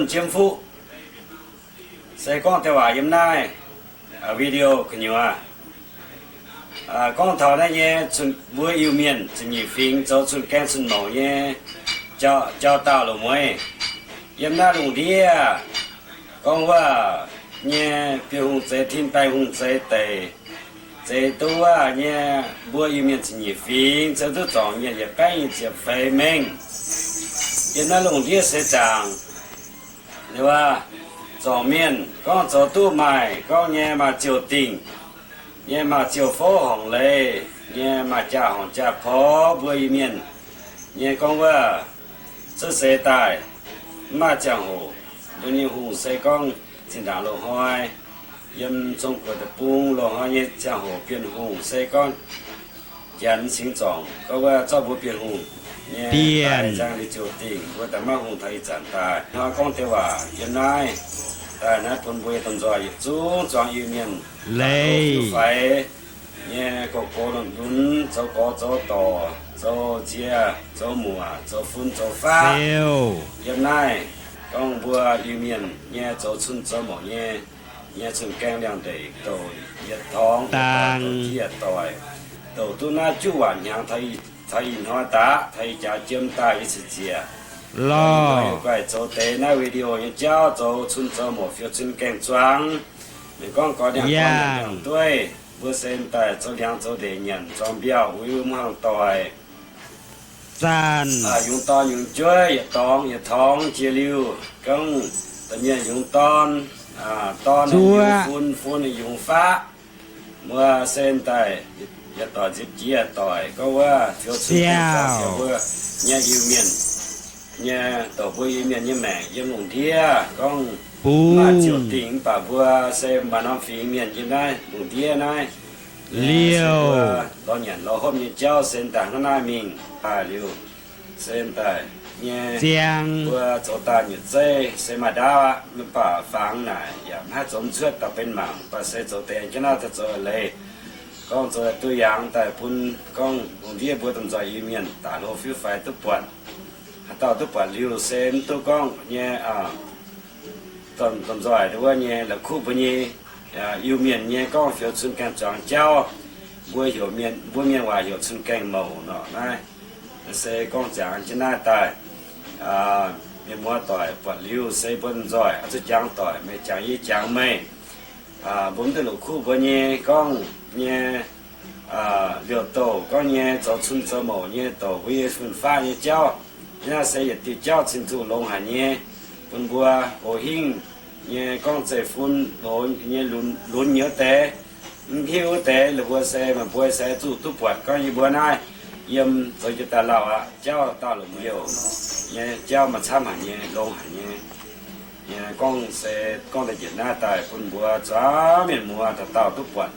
Jiem Fuqv, se gorngv deix waac yiem naaiv video gu'nyuoz. Gorngv taux naaiv nyei mbuo Iu-Mienh ziepc nyeic fingx zoux cun-gaeng cun-mouc nyei jauv-daauh loz-mueiz. Yiem naaiv lungh ndiev gorngv wuov nyei Bienh Hungh zeix tin, Baengh Hungh zeix deic, zeix duqv wuov nyei mbuo Iu-Mienh ziepc nyeic fingx zoux duqv zorngc mienh yietc baeqv nyei ziepc feix mengh. Yiem naaiv lungh ndiev seix zaangc zorngc mienh gorngv zoux duqv maaih gorngv nyei maaih ziouc dingc nyei, maaih ziouc fouv horngc leiz nyei, maaih jaa-horngc jaa-porv, mbuo Iu-Mienh nyei gorngv wuov cuotv seix daaih mv maaih ziangh hoc. Mbuo nyei hungh se gorngv zinh ndaangc loz-hnoi yiem Zong-Guoqv deic-bung, loz-hnoi nyei ziangh hoc Bienh Hungh se gorngv Janx cingx zorngc gorngv wuov zorqv mbuo Bienh Hungh nyei daaih ziangh liuz ziouc dingc mbuo daaih maiv hungh taux ih zanc daaih. Hnoi gorngv deix waac yiem naaiv daaih naaiv bun mbuo yietc domh nzoih yietc zungv zuangx Iu-Mienh faix nyei goux gox lunx lunx, zoux gorx zoux dorc, zoux nziex zoux muoc, zoux fun zoux faqv. Yiem naaiv gorngv mbuo Iu-Mienh nyei zoux cun zoux mouc nyei, nyei cun-gaeng liangx-ndeic douc yietc torngx, yietc doic, douc duqv naaiv juqv waanc hnyangx, taux ih hnoi daaih, taux ih jaax jiem daaih yie ceix ziec lorh guaix zoux deix naaiv video nyei jauv, zoux cun zoux mouc, fiou cun gaeng zuangx. Mienh gorngv gorx ndiangx-gorx ndiangx-dueiv, mbuo se daaih zoux liangx zoux ndeic nyanc zuangx mbiauh uix mbuo hmuangx doic. Zanc yungz dorn yungz jueiv, yietc dorngx yietc torngx jiex liuz, gorngv da'mienh yungz dorn, dorn yungz fun, fun yungz faqv. Mbuo se daaih yietc doic nzipc jiex yietc doic, gorngv wuov fiou cun gaeng zuangx mbuo nyei Iu-Mienh nyei, douc mbuo Iu-Mienh nyei maengc yiem lungh ndiev gorngv maaih ziouc dingc mv baac mbuo se maaih norm fingx mienh yiem naaiv lungh ndiev naaiv liouh lorz nyanc lorz hopv nyei jauv se daaih hnangv naaiv mingh daaih liuz, se daaih nyei ziangh mbuo zoux daaih nyutc zeiv se maaih ndaauv aqv, mv baac fangx naaic yaac mv haih zoux mv cuotv dauh benx mangc, mv baac se zoux deix jienv naaiv daaih zoux leiz, gorngv zoux duqv yangh daaih bun gorngv lungh ndiev mbuo domh nzoih Iu-Mienh daaih hlo fiuv faix duqv buatc. Haaix dauh duqv buatc liuz se mv duqv gorngv nyei domh nzoih wuov nyei la'kuqv mbuo nyei Iu-Mienh nyei gorngv fiou cun gaeng zuangx jauv. Mbuo heuc mienh, mbuo mienh waac heuc cun gaeng mouc nor naaiv. Se gorngv ziangx jienv naaiv daaih, mienh muoz doic buatc liuz se mbuo nzoih oix zuqc jangx doic, meih jangx yie, jangx meih. Mbuo mv duqv la'kuqv mbuo nyei gorngv nyei liouh douc gorngv nyei zoux cun zoux mouc nyei douc mbuo nyei fun-faqv nyei jauv. Naaiv se yietc diuh jauv cin-nzungh longx haic nyei, bun mbuo hoz hingv nyei gorngv zeiv-fun loz nyei lunx nyei wuov deix, mv hiuv wuov deix, la'buo se meih mbuo se zuqc duqv buatc gorngv yie mbuo naaiv yiem zoux jienv daaih lauh aqv, jauv dauh lomh youh nyei jauv maaih camv haic nyei, longx haic nyei. Gorngv se gorngv deix njiec naaiv daaih bun mbuo zuangx mienh muoz dauh dauh duqv buatc.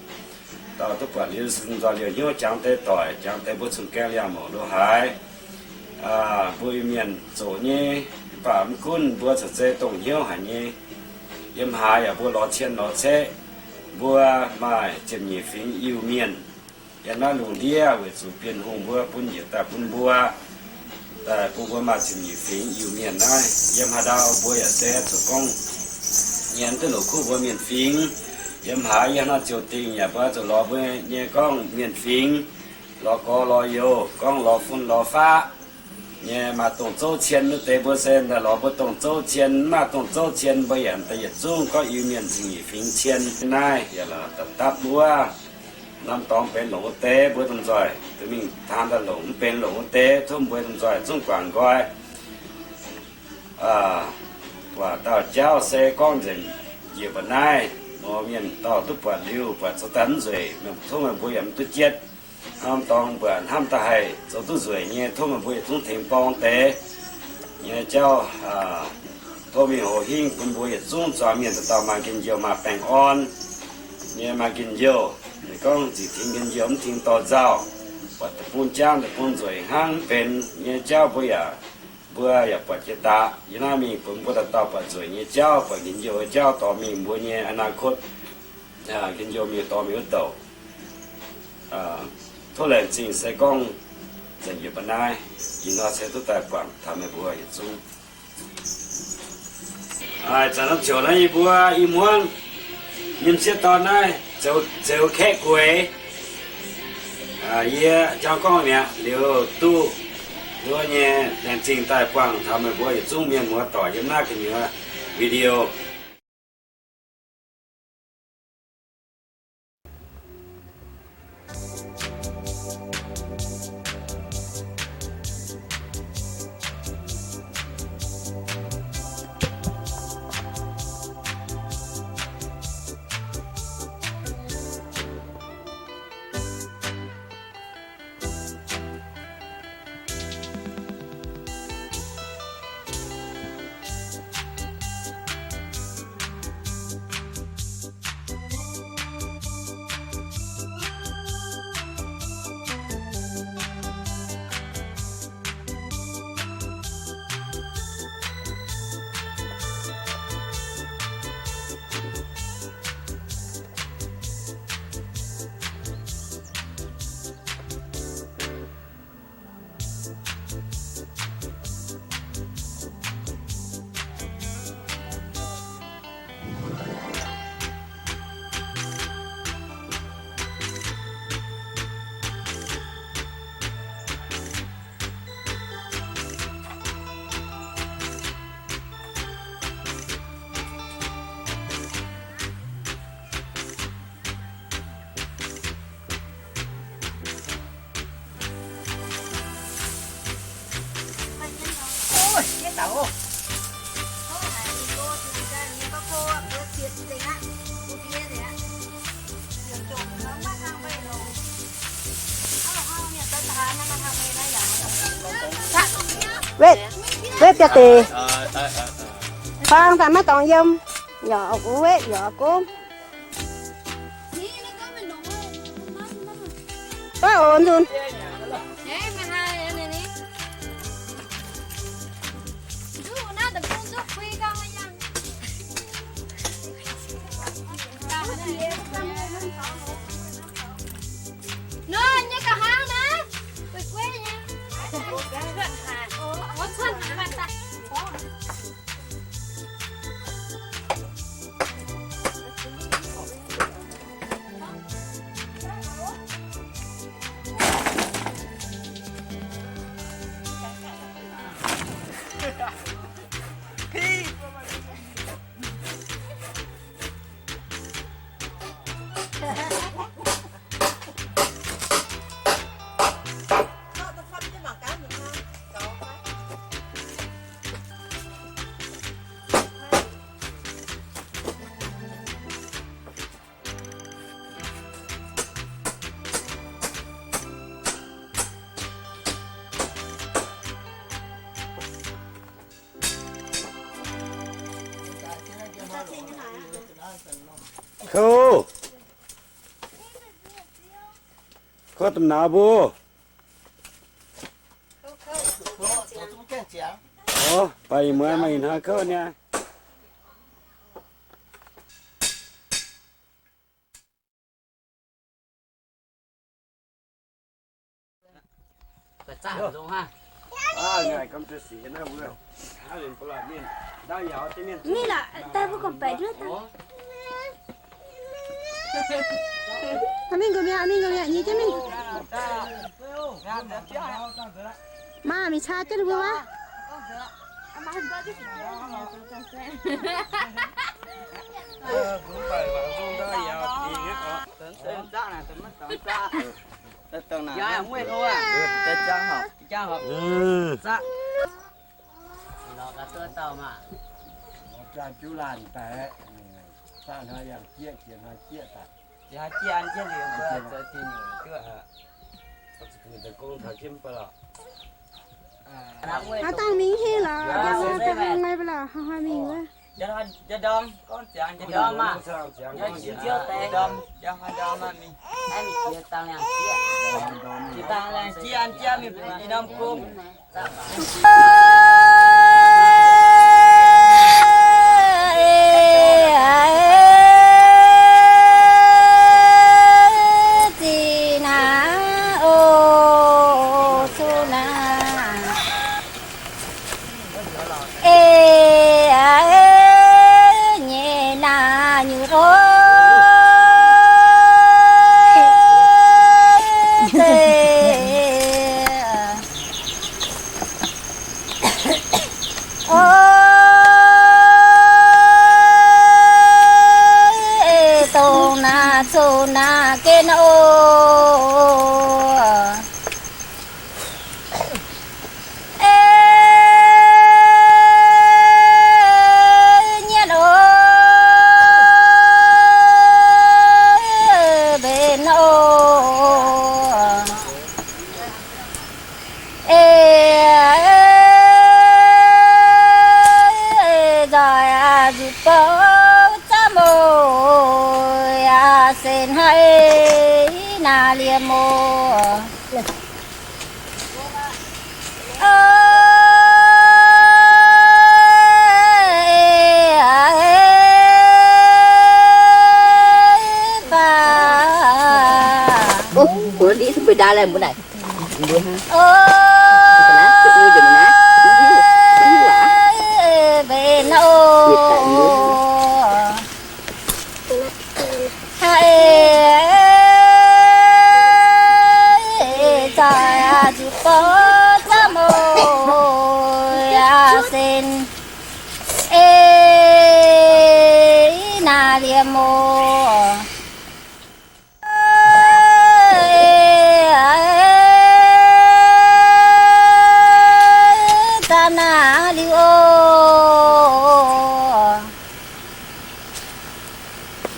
Dauh duqv buatc liuz se nzoih liouh hnyouv jangx deix doic, jangx deix mbuo cun gaeng liangh mouc lo haaix. Mbuo Iu-Mienh zoqc nyei, mv baac mv gunv mbuo caux zei dongh hnyouv haic nyei. Yiem haaix yaac mbuo lorz cien lorz ceqv, mbuo maaih ziepc nyeic fingx Iu-Mienh yiem naaiv lungh ndiev weic zuqc Bienh Hungh mbuo bun njiec daaih bun mbuo, daaih bun mbuo maaih ziepc nyeic fingx Iu-Mienh naaiv. Yiem haaix ndau mbuo yaac se zuqc gorngv nyei mv duqv la'kuqv mbuo mienh fingx. Yiem haaix yiem naaiv ziouc dingh yaac mbuo zuqc lorz mbuo nyei gorngv mienh fingx, lorz gorx lorz youz, gorngv lorz fun lorz faqv nyei. Maaih dongh zouv cien wuov deix mbuo se daaih lorz mbuo dongh zouv cien, mv maaih dongh zouv cien mbuo yaac daaih yietc zungv gorngv Iu-Mienh ziepc nyeic fingx cien naaiv yaac dapv wuov. Norm dorngx benx longc wuov deix mbuo domh nzoih duqv mingh taan daaih longc, mv benx longc wuov deix tov mbuo domh nzoih zungv guangc nqoi. Buatc dauh jauv se gorngv nzengc njiec mbuo naaiv, mienh dauh duqv buatc liuz buatc zoux daaih mv nzueic, tov meih mbuo yaac mv duqv jietv. Norm dorngx buatc hnamv daaih haih zoux duqv nzueic nyei, tov meih mbuo yietc zungv tengx borng deix nyei jauv. Tov mingh hoz hingv bun mbuo yietc zungv zuangx mienh dauh dauh maaih njien-youh maaih baengh orn nyei, maaih njien-youh. Ninh gorngv zic tengx njien-youh mv tengx dorh nzauh. Buatc deic-bung jangv deic-bung nzueic hnangv mv benx nyei jauv mbuo yaac, mbuo yaac buatc jiex daqc. Yiem naaiv mingh bun mbuo dauh dauh buatc nzueic nyei jauv, buatc njien-youh nyei jauv dorh mingh mbuo nyei อนาคต njien-youh mingh dorh mingh wuov douc. Tov laengz zingh se gorngv nzengc yie mbuo naaiv, ih hnoi se duqv daaih guangc taux meih mbuo yietc zungv. Zanc norm ziouc naaiv yie mbuo i muangv nyei m'sieqv dorn naaiv zoux kaeqv gueix. Yie jangx gorngv mi'aqv, liuz duqv nduov nyei laengz zingh daaih buangh taux meih mbuo yietc zungv mienh muoz-doic yiem naaiv gu'nyuoz video. Wetv, wetv biaa deix. Faang daaih maiv dorngx yiem. Yaac oix wetv yaac oix gomv. Baav oc nzunc. Kouv. Kouv domh nauz mbuo. Orv, baac ih muonz maaih ih hnoi kouv niaa. Mingh lorqc, daaih mbuo gorngv baeqc nduov daaih. Mingh nqox mi'aqv, mingh nqox mi'aqv, nyic jienv mingh. Maa, mingh caa jienv ninh mbuo wuov. Hnangv dangh mingh heh lorqc, dangh hnoi mingh baac lorqc, hnoi-hnoi mingh wuov.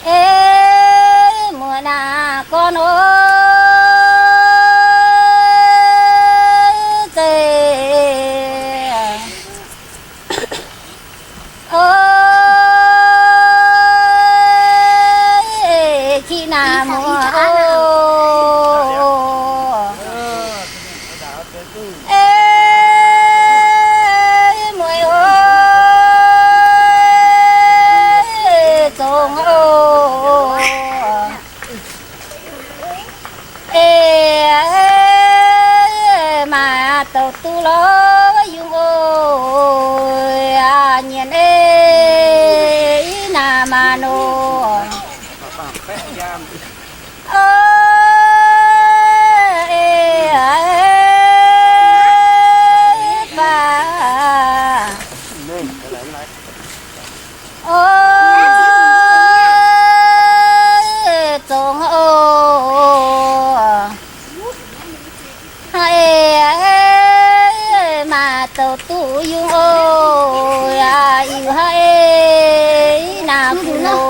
Ei muoz naaic gorn oc, zeiz oc, kiv naaic muoz oc. Ei muoz oc, zongx oc. Ei, maaih douc duqv lorz yungh oc, nyienx ei, i naaic maah nor. Oc, ei, baac. Oc, zongx oc. Haiz, maaih douc duqv yungh oc, yaac iu haiz naaic gu'nyuoz.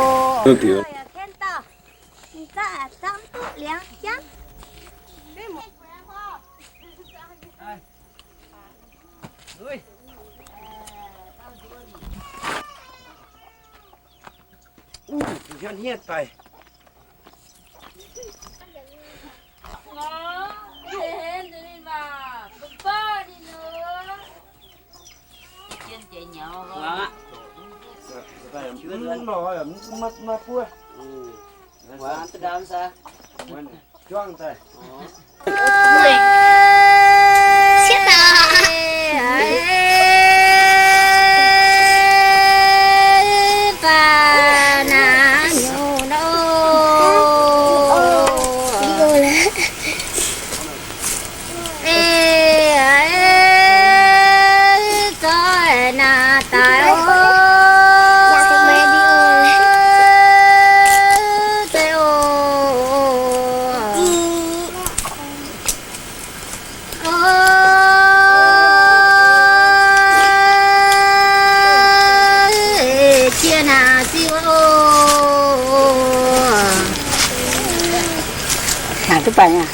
Nangc duqv baengh aqv.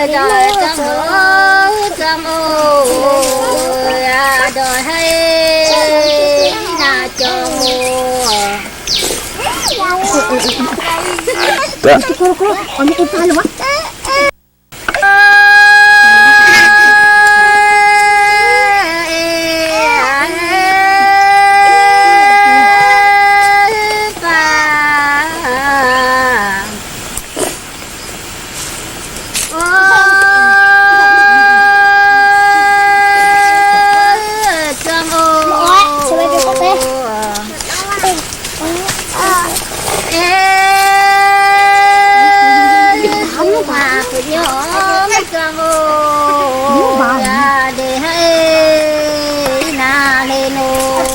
Ndoih zuangx oc, zuangx oc, ndoih hei, naaiv zuangx oc.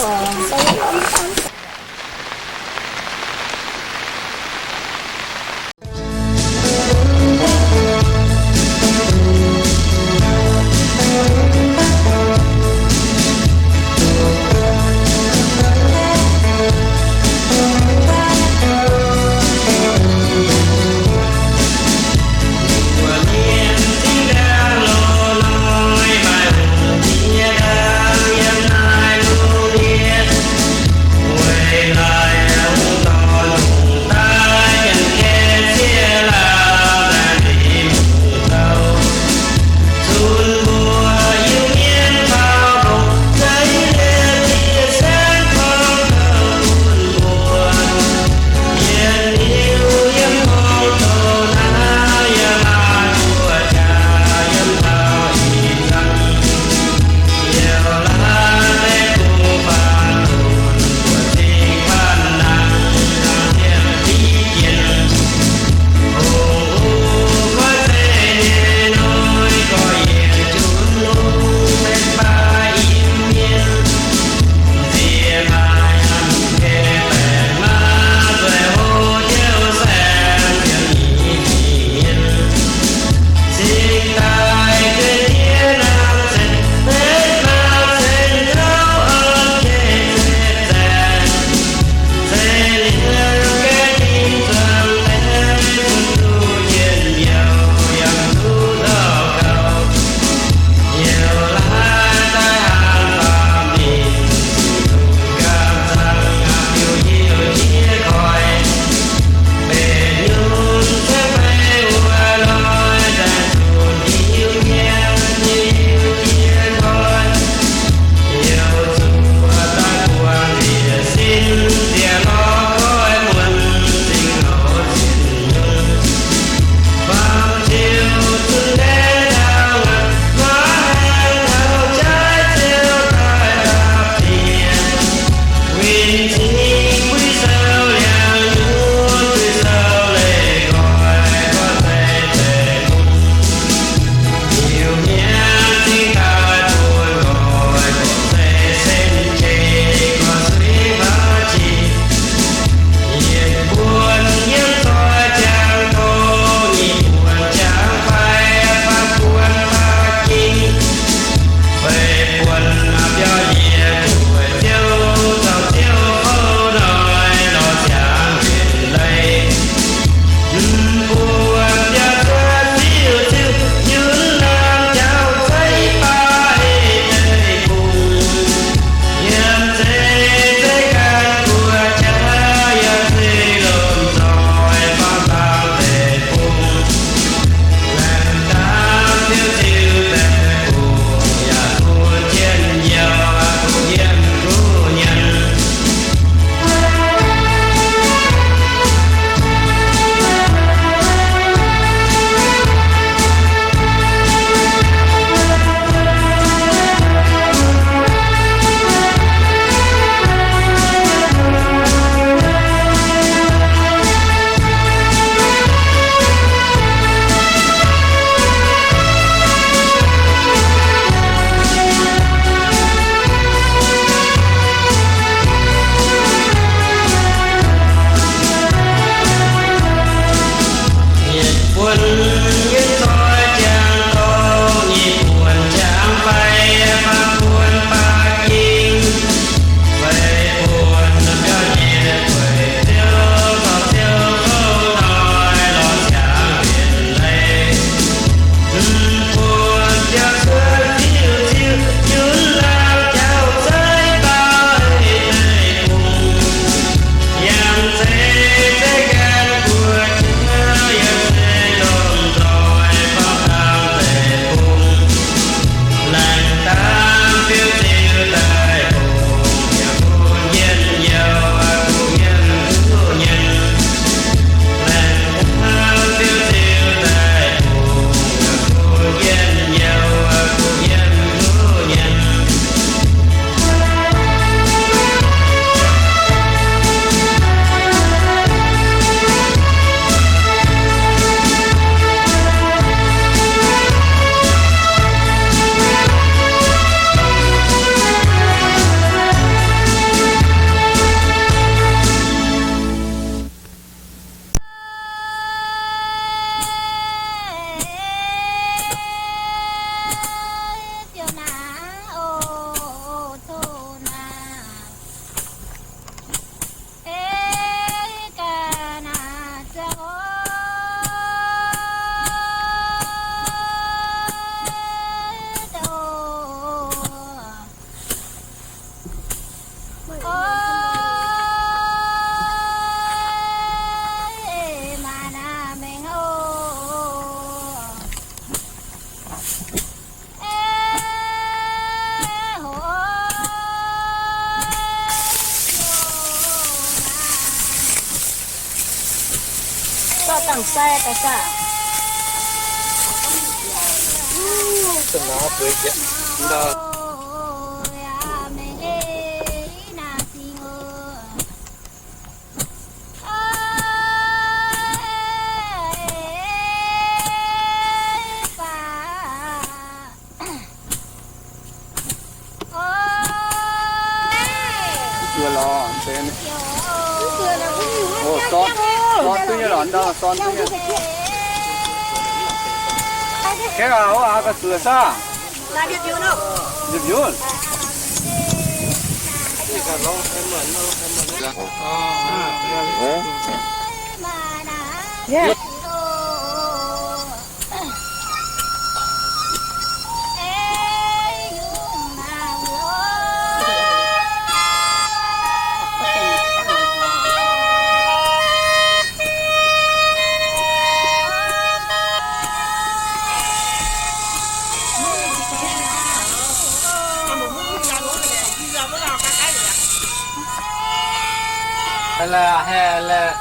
Laaix, laaix,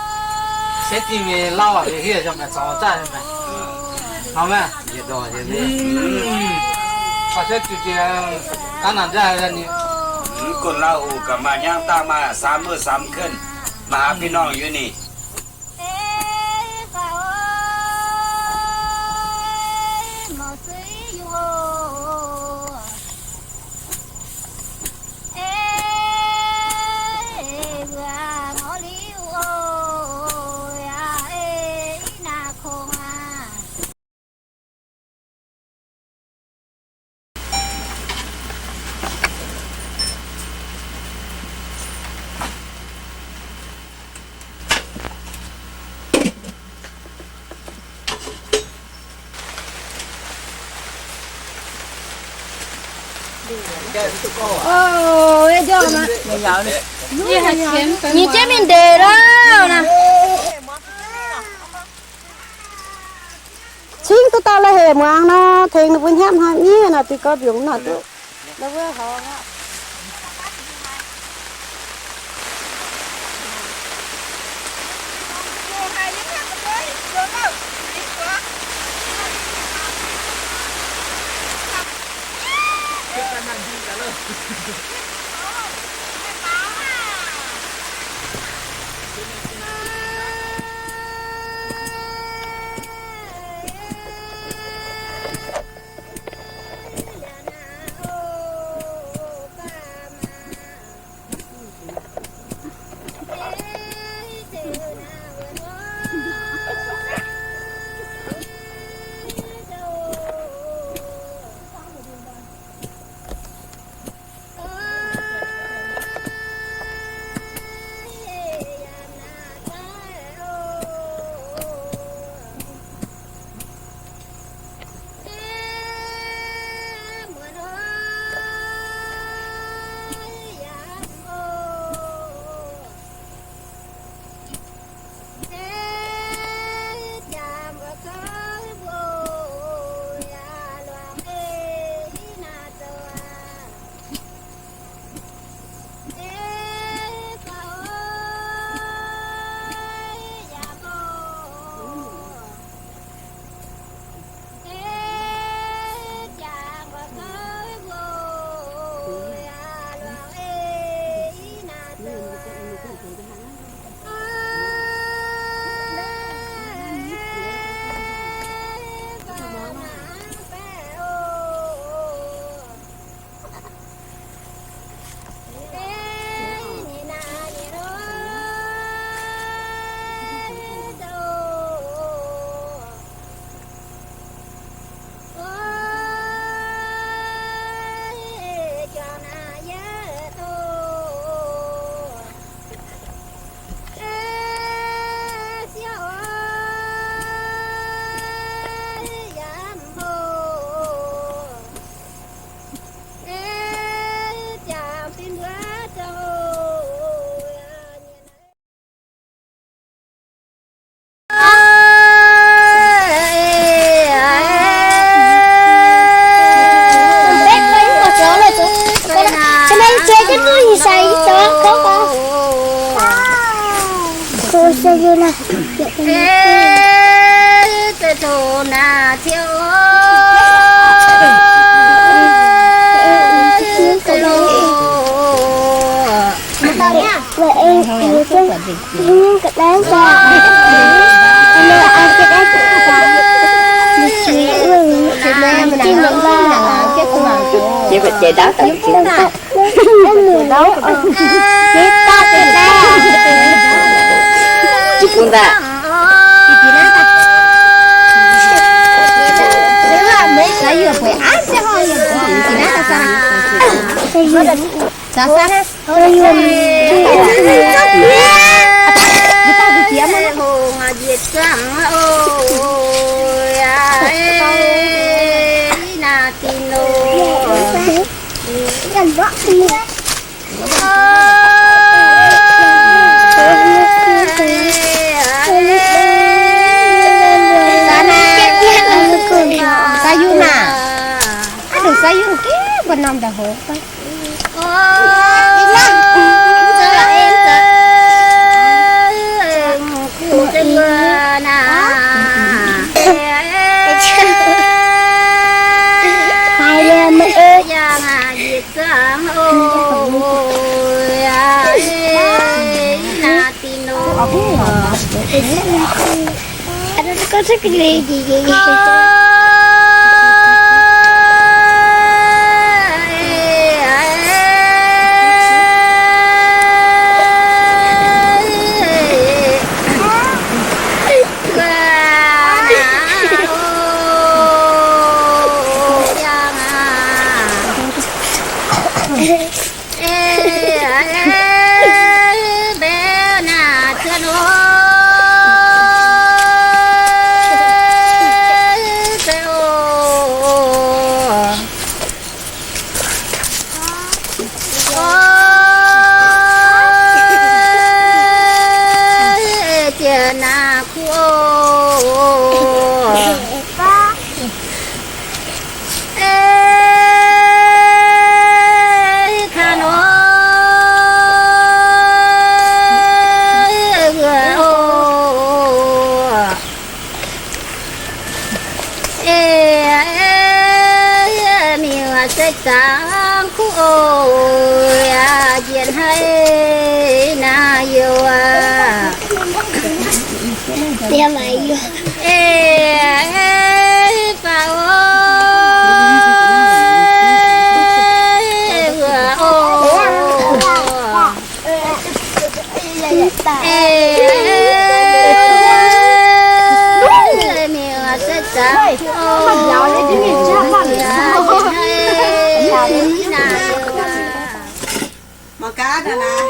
se dingh mingh lauh aqv, hiev jangx maengx caux zaaih maengx. Hnangv naaiv, se dingh daaih nanc jaav ninh. Mv gunv Lauv-Huc gaax maaih hnyangx daaih maaih สามมื้อสามคืน มาหาพี่น้องอยู่นี่ Nyic jienv mingh ndeic lauh naaic. Cingv duqv dauh lai-hec muangx nor, tengx ninh mbuo hnyapv hnoi miev nor, duih gorx mbiungc nor duqv. Sayun aac, aav, ndongc Sayun gengh mbuo norm ndau-hlopv. Miuc se zaangc kuv oc, njiec haic naaiv youh aac. Faaux oc, wuov oc. Mangc gaax naaic.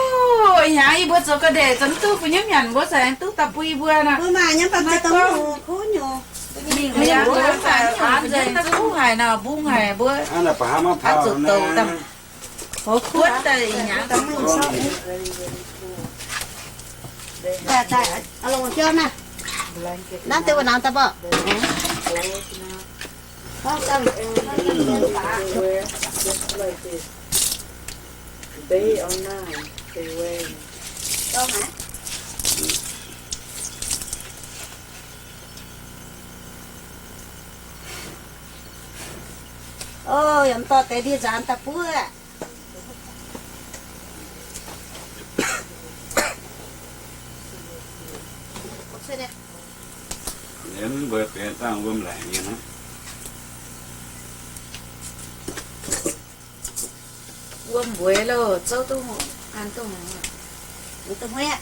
Hnyangx yie mbuo zoux ga'ndeic, zoux mv duqv, mbuo nyiemv nyanc mbuo caux aengx duqv da'bui mbuo nor. Mingh liangx mbuo caux aengx duqv haic nor, mbungv haic mbuo. Aa, zoux douc daaih. Hoz kuotv daaih ih hnyangx. Ov, yaac mv dorh deix ndie nzaanx daaih buov. Mbuo benx dangh wuom laengc nyei hnangv. Wuom mbueix loh, zouv duqv an dongh haaix.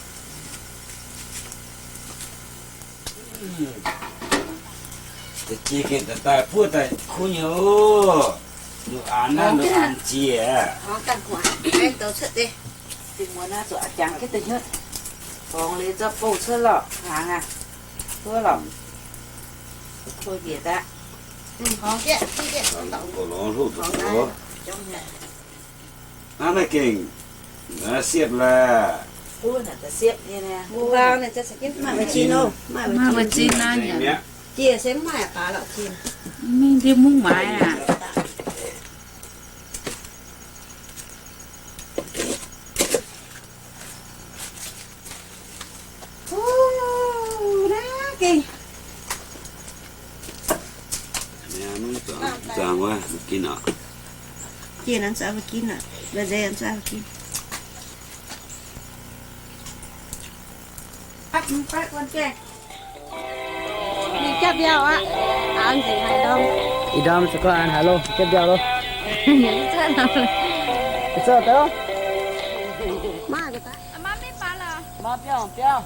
Da'jiex gengh daaih daaih buov daaih kuv nyei oc. Ninh an naaiv ninh an jiex. Horngz liuz zorqv bouh cuotv lorqc, hnaangx aqv. Buov lorqc. Kuv njiec daaih. Hnangv naaiv gengh siepv laaix. Maaih mbu'ziex naaiv, mingh ndie mungv maaiz aqv. Naaiv gengh Zuangx wuov, mbuo ginv oc. Jiex nor zuangx mbuo ginv oc. Mbuo nzeix zuangx mbuo ginv. Ninh jatv mbiauh aqv. Aav nzengc haaix ndorm. Ih ndorm se gorngv an haaix lo, jatv mbiauh lo. Ih zuangx daaih. Maiv biauh, biauh.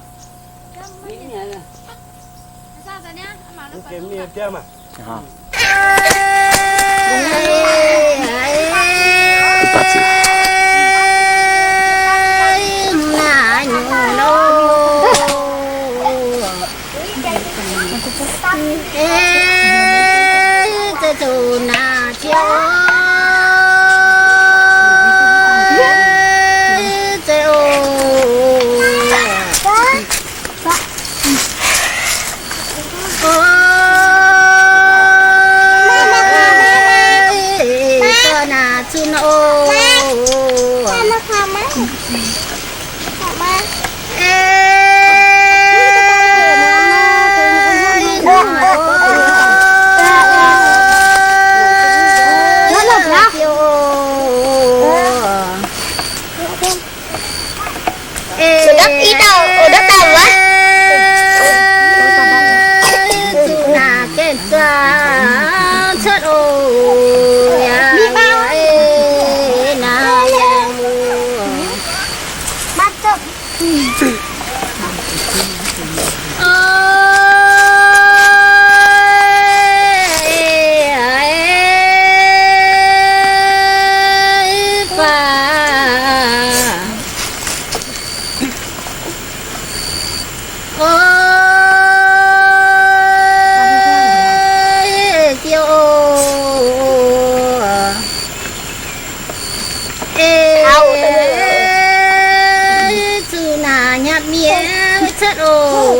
Zuqc naaic nyatv miev cuotv oc,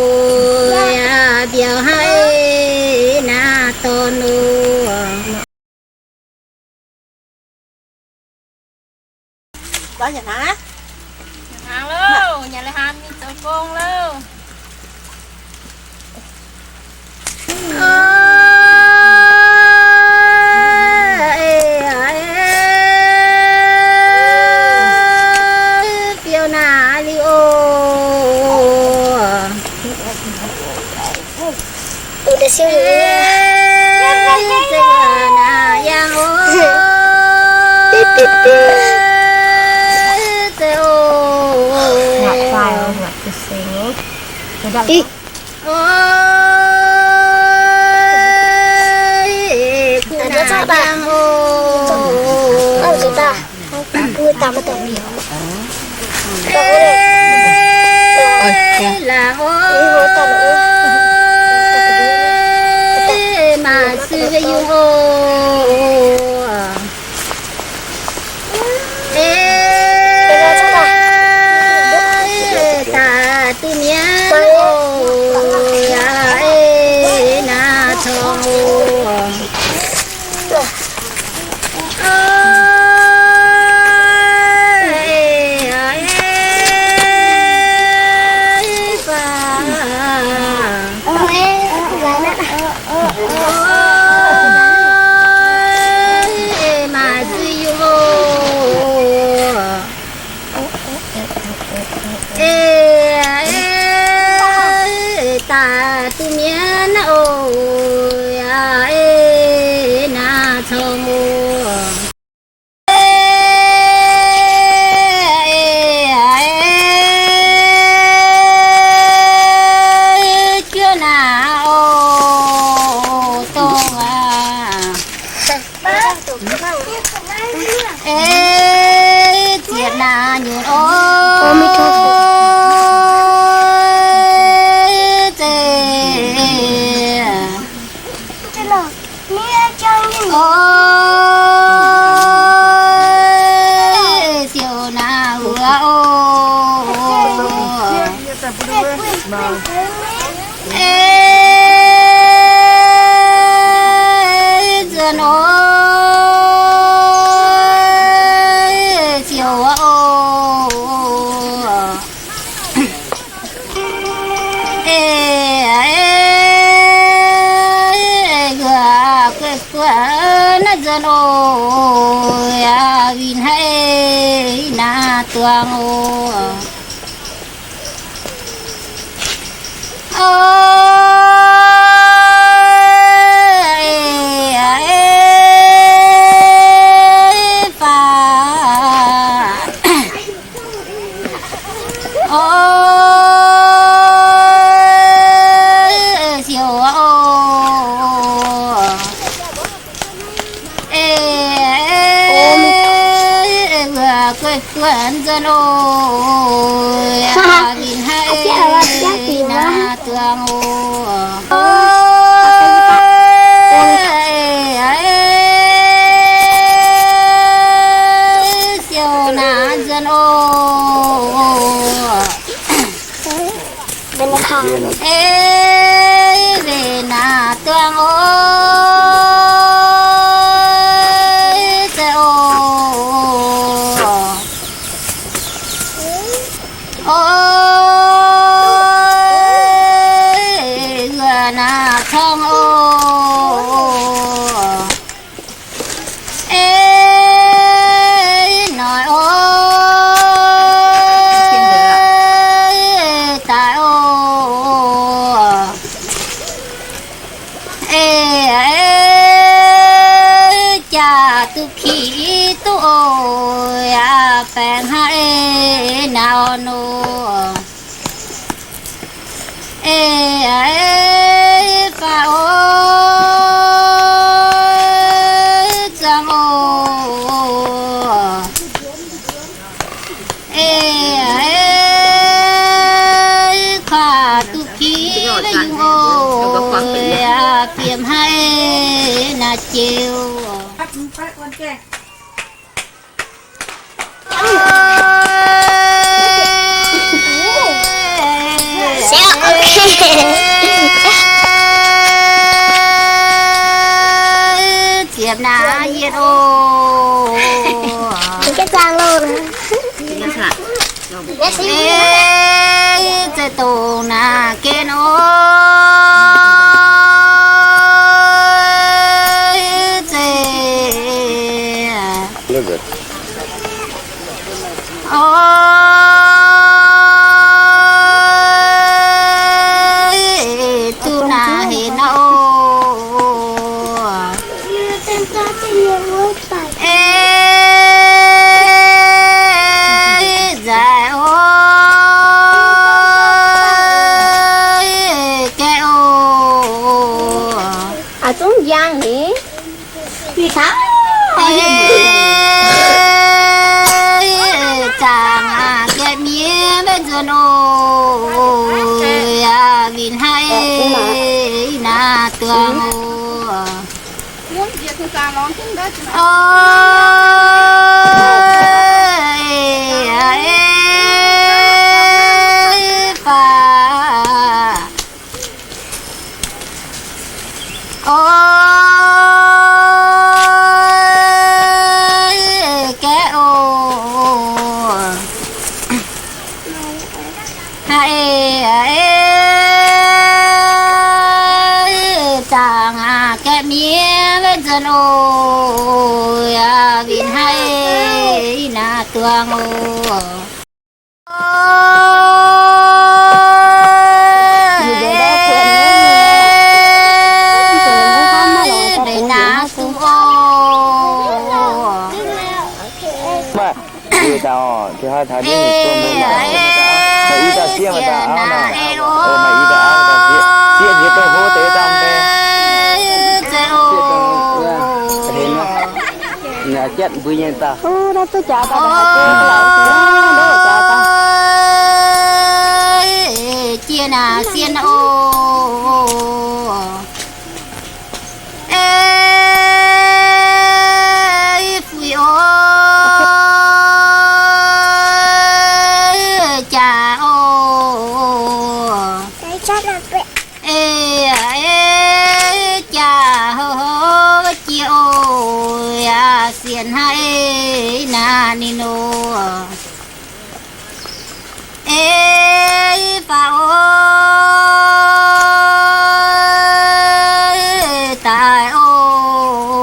yaac mbiauz haic naaiv dorn oc. Hnaangx loh, nyanc la'hnaangx mingh zoux gong loh. Fiou naaic liuz oc. Naaic yangh oc. Ih. Maiv zuqc yungh oc. Daaih duqv mienh oc, yaac naaiv corng oc. Maiv zuqc yungh oc. Daaih duqv mienh oc, yaac naaiv corng oc. Juov naaiv oc, dongh aac. Zietc naaiv nyungc oc, zeiz. Oc, siou naaiv wuov oc. Ei nzuonx oc, siou oc. Ei, ei, ei, Naaiv nzunc oc, winh haic naaiv duangx oc. Oc, eix, eix, faah. Oc, siouc oc. Eix, eix, wuov gueiv buonc nzuonx oc. Winh haic naaiv duangx oc. Oc, eix, eix, siouc naaiv nzuonx oc. Eix, winh naaiv duangx oc. Zeiz oc. Oc, wuov naaiv corngv oc. Eix, noic oc, daic oc. Eix, eix, jaax duqv kiv duqv oc, yaac baengc haic naaiv nor. Eix, eix, faah oc, zuangx oc. Eix, eix, kuaaiv duqv kiv yungh oc, yaac biemc haic naaiv joux. Ziepc naaiv yietc oc. Eix, zeiz dongh naaiv gen oc. Zeiz oc, duqv naaiv hec naaiv oc. Eix, nzaic oc, gaeqv oc. Eix, zaangc aqc gaeqv miev maiv nzuonx oc. Yaac winh haic naaiv duangx oc. Oc, eix, eix, faah. Oc, gaeqv oc. Haic, eix, zaangc aqc gaeqv miev maiv nzuonx oc. Yaac winh haic naaiv duangx oc. Oc, mbenc naaiv duqv oc. Maaih i dauh, maaih i dauh sieqv, maaih dauh auv nor. Maaih i dauh auv, dauh sieqv, sieqv nziex dongh hlo deix dauh mbe. Sieqv dongh, hengx nor. Jatv mbui nyei dauh. Jiex naaic sien oc. Eix, fuix oc, jaax oc. Eix, eix, jaax hov hov jiex oc. Yaac sienx haic naaiv ninh oc. Eix, faaux oc, daaih oc.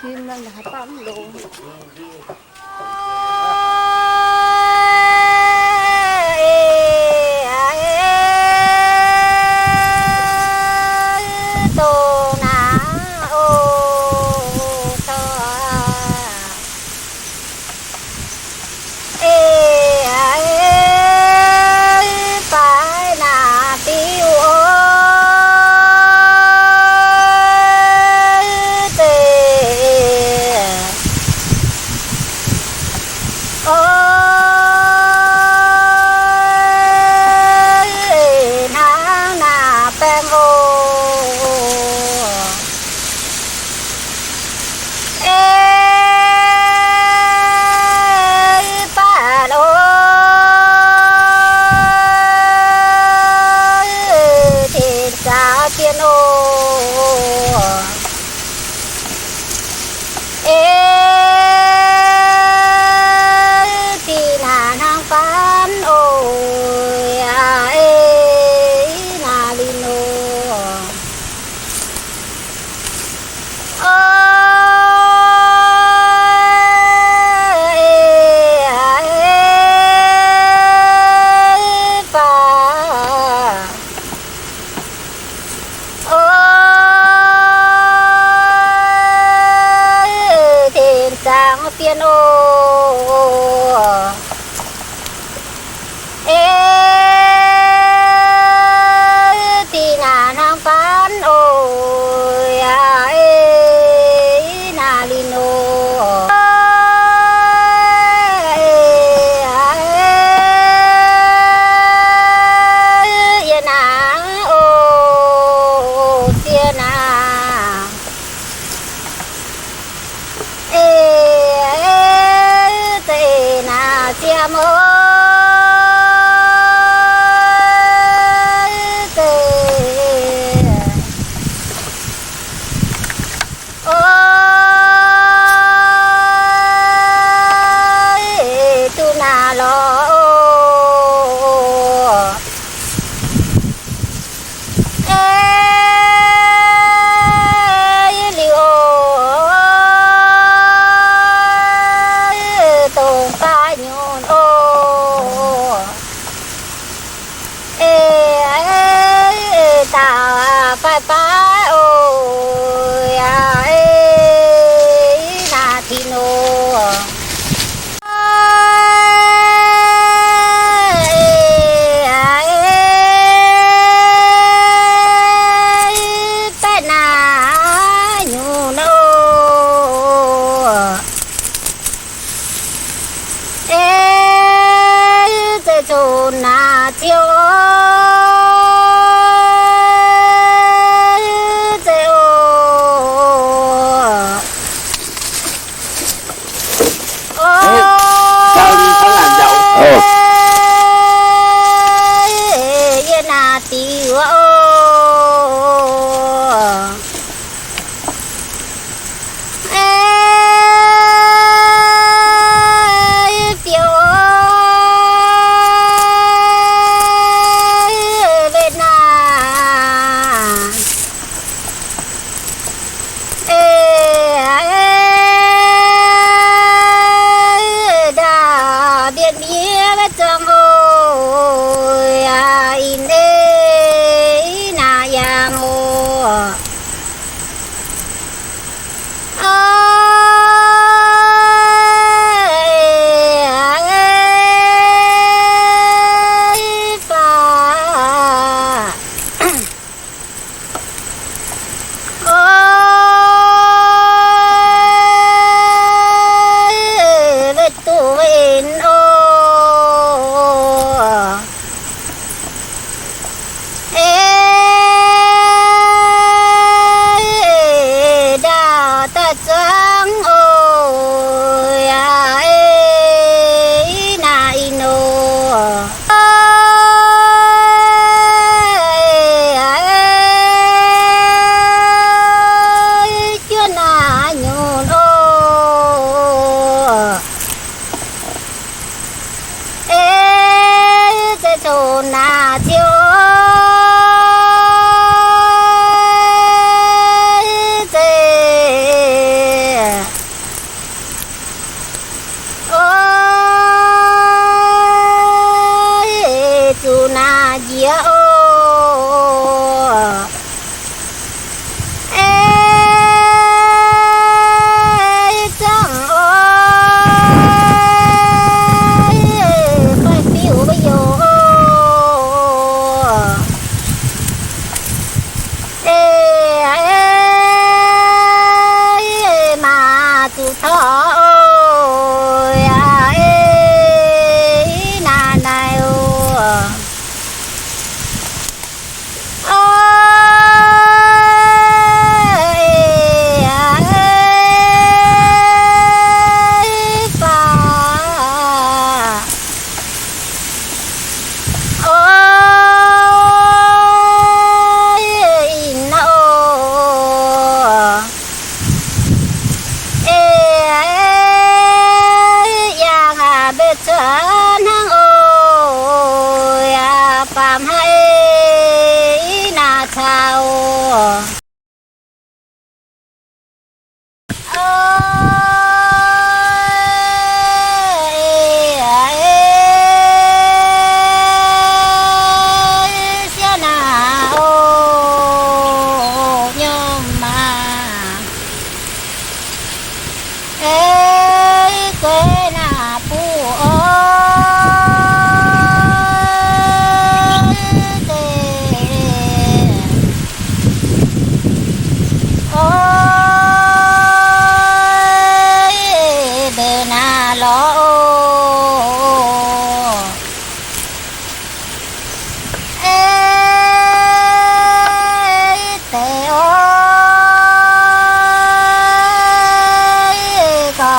Tin, haaix dauh mv longx. Dongh naaiv oc, cor. Eix, baaix naaic diuh oc, zeiz oc, hnangv naaic baengh oc. Eix, baac oc, tin zaaux zien oc. Eix, zinh naaic hnangv faanv oc, eix, naaic lin oc. Oc, eix, baac oc, tin zaaux zien oc. Eix, zinh naaic hnangv faanv oc, eix, naaic lin oc. Yie naaic oc, ziex naaic. Eix, zeiz naaic ziemx oc, zeiz oc, duqv naaic lorz oc. Eix, liuz oc, dongh baav nyunc oc.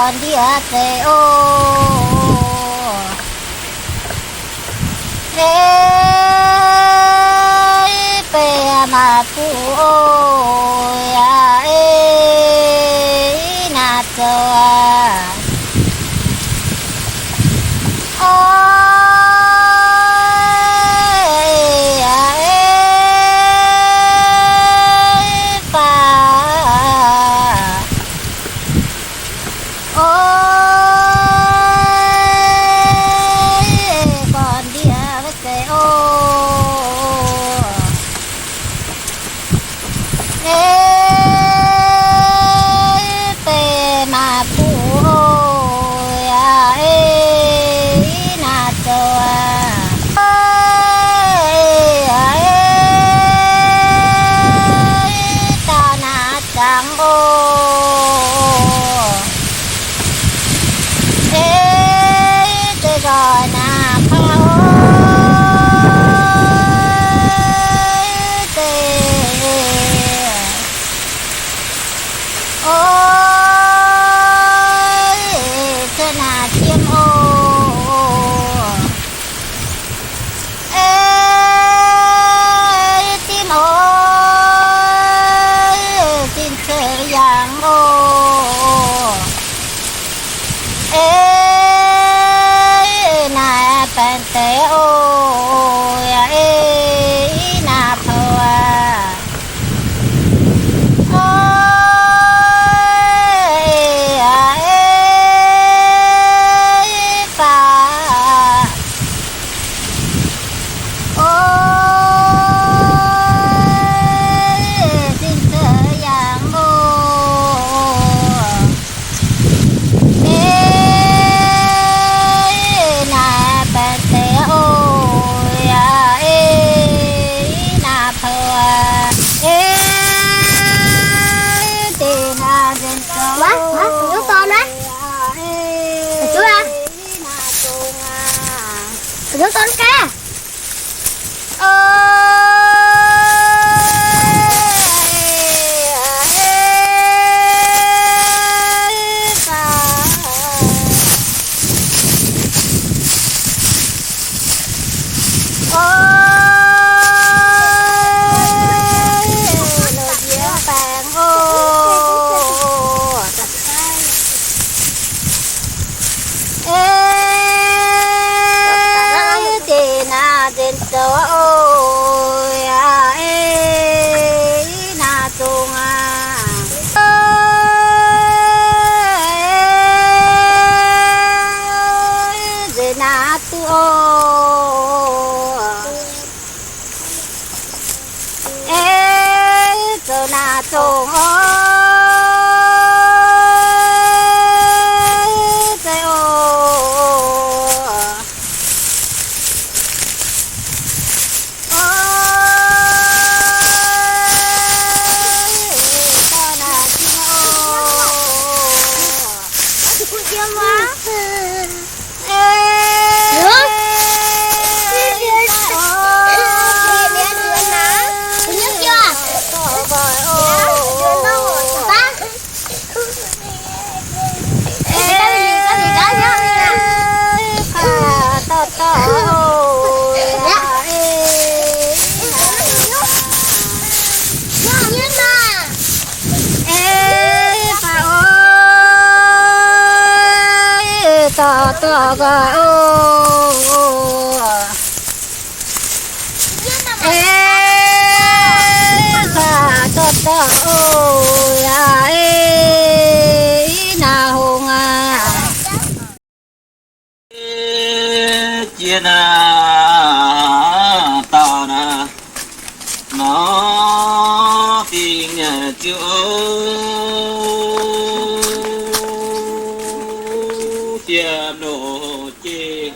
Ndiev zeiv oc. Ei, bei maaih fuqv oc, yaac ei, i naaiv zoux aac. Oix, yaac ei, faah. Oix, gorn ndiev wuov zeiv oc. Ei, bei maaih fuqv oc, yaac ei, i naaiv zoux aac. Oix, yaac ei, dauh naaiv zaangc oc. Ei, zeiv nzoih naaiv kaux oc. Ei, zeiv, oix, cuotv naaiv jiem oc. Ei, dimv oc, zinh ceix yangh oc. Ei, naaiv baengc deix oc, yaac ei, i naaiv poux aac. Oix, yaac ei, faah. Oix, zinh ceix yangh oc. Ei, naaiv baengc deix oc, yaac ei, i naaiv poux aac. Ei, deix naaiv nzengc zoux oc, yaac ei, i naaiv zongh aac. Ei, deix naaiv nzengc zoux oc, yaac ei, i naaiv zongh aac. Ei, nzengc naaiv duqv oc. Ei, zoux naaiv zongh oc, zeiv oc. Oc, dorh naaiv jiem oc. Ei, dorh dorh oc, yaac ei, i naaiv hungh aac. Jiex naaiv dauh naaiv, nor fingx ziouc fiev loz jiex.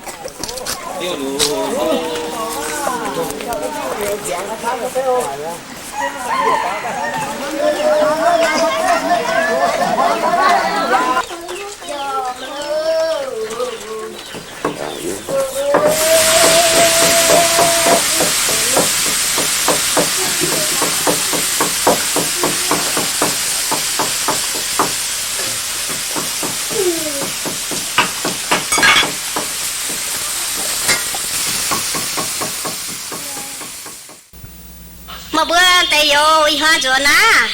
Youz, ih hnoi nzuonx aqv.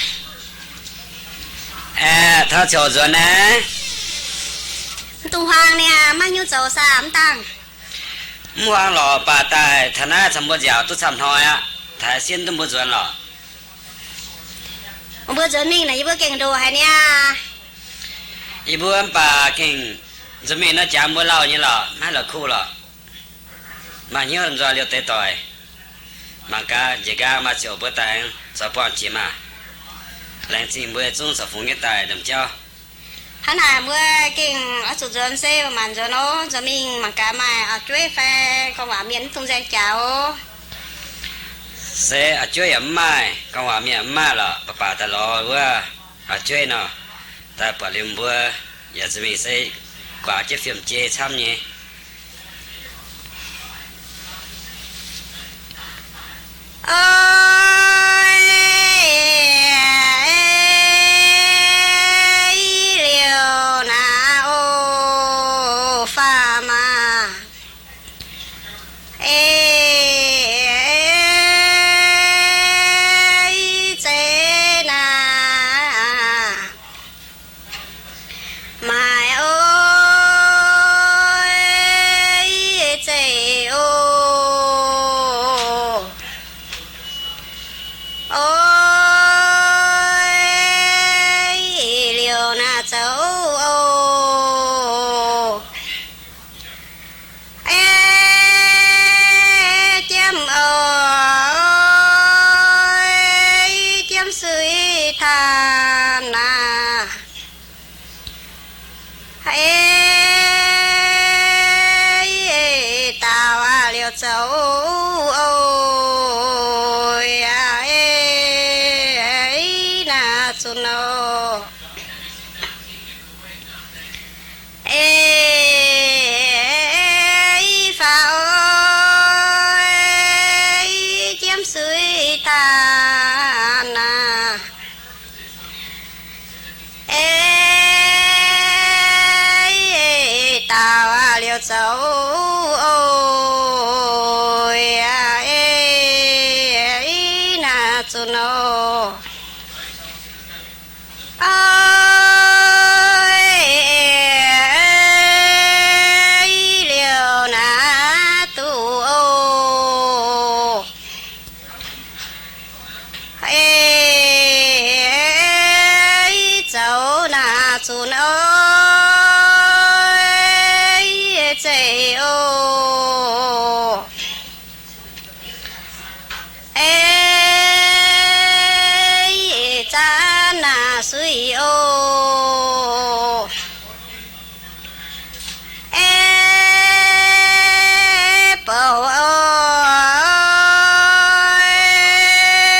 Aeqv, taux ziouc nzuonx naaiv. Mv dungx huaang niaa, maiv nyungc zoux saah mv dangh. Mv huaang lorqc, baac daaih taux naaiv camv mbuo nziaauc duqv camv hnoi aqv. Taaix sin duqv mbuo nzuonx lorqc. Mbuo nzuonx mingh naaic yie mbuo gengh ndoqc haic niaa. Yie mbuo mv baac gengh nzuonx mingh nor jangx mbuo lauh nyei lorqc, maiv la'kuqv lorqc. Maaih hnyouv nzoih liouh deix doic. Mangc gaax njiec nqaang maaih ziouc mbuo daaih zoux buangh jiex maah. Laengz zingh mbuo zungv caux fungx nyei daaih ndomh jauv. Hnangv naaic mbuo gengh oix zuqc nzuonx se maanc nzuonx oc. Nzuonx mingh mangc gaax maaih auv-jueiv fai gorngv waac mienh mv dungx nzaeng jaax oc. Se auv-jueiv yaac mv maaih, gorngv waac mienh mv maaih lorqc, baac baac daaih lorz wuov auv-jueiv nor, daaih buatc liuz mbuo yaac zuqc mingh se guaax jienv fiem-jei camv nyei. Oix liuz naaiv oc, faam maah. Ei, zeiz naaiv. Maaih oix zeiz oc. Oix liuz naaiv zoux oc. Ei, jiemv oc, jiemv suiv taan naaiv. Ei, daaux aqv liuz zoux oc. Ei, naaiv zunc oc. Ei, faam oc, jiemv suiv taan naaiv. Ei, daaux aqv liuz zoux oc. Ei, naaiv zunc oc. Oix liuz naaiv duqv oc. Ei, zoux naaiv zunc oc. Ei, zeiz oc. Ei, zanc naaiv suiv oc. Ei, bouc oc.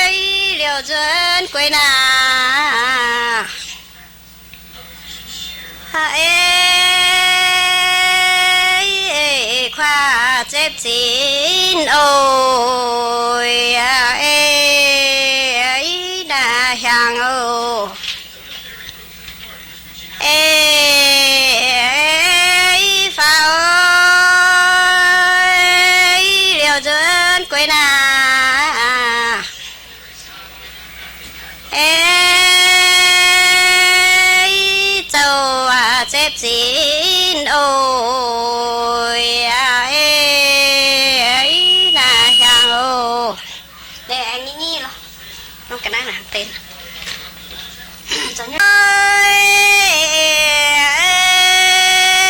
Ei, liuz nzuonx guei naaiv. Ei, kuaaiv zepv zinv oc. Ei, naaiv hiaangx oc. Ei, faam oc. Ei, liuz nzuonx guei naaiv. Ei, zoux zepv zinv oc. Ei, naaiv hiaangx oc. Naaiv aengx nyic nyic lorqc. Nongc ga'naaiv naaic deix.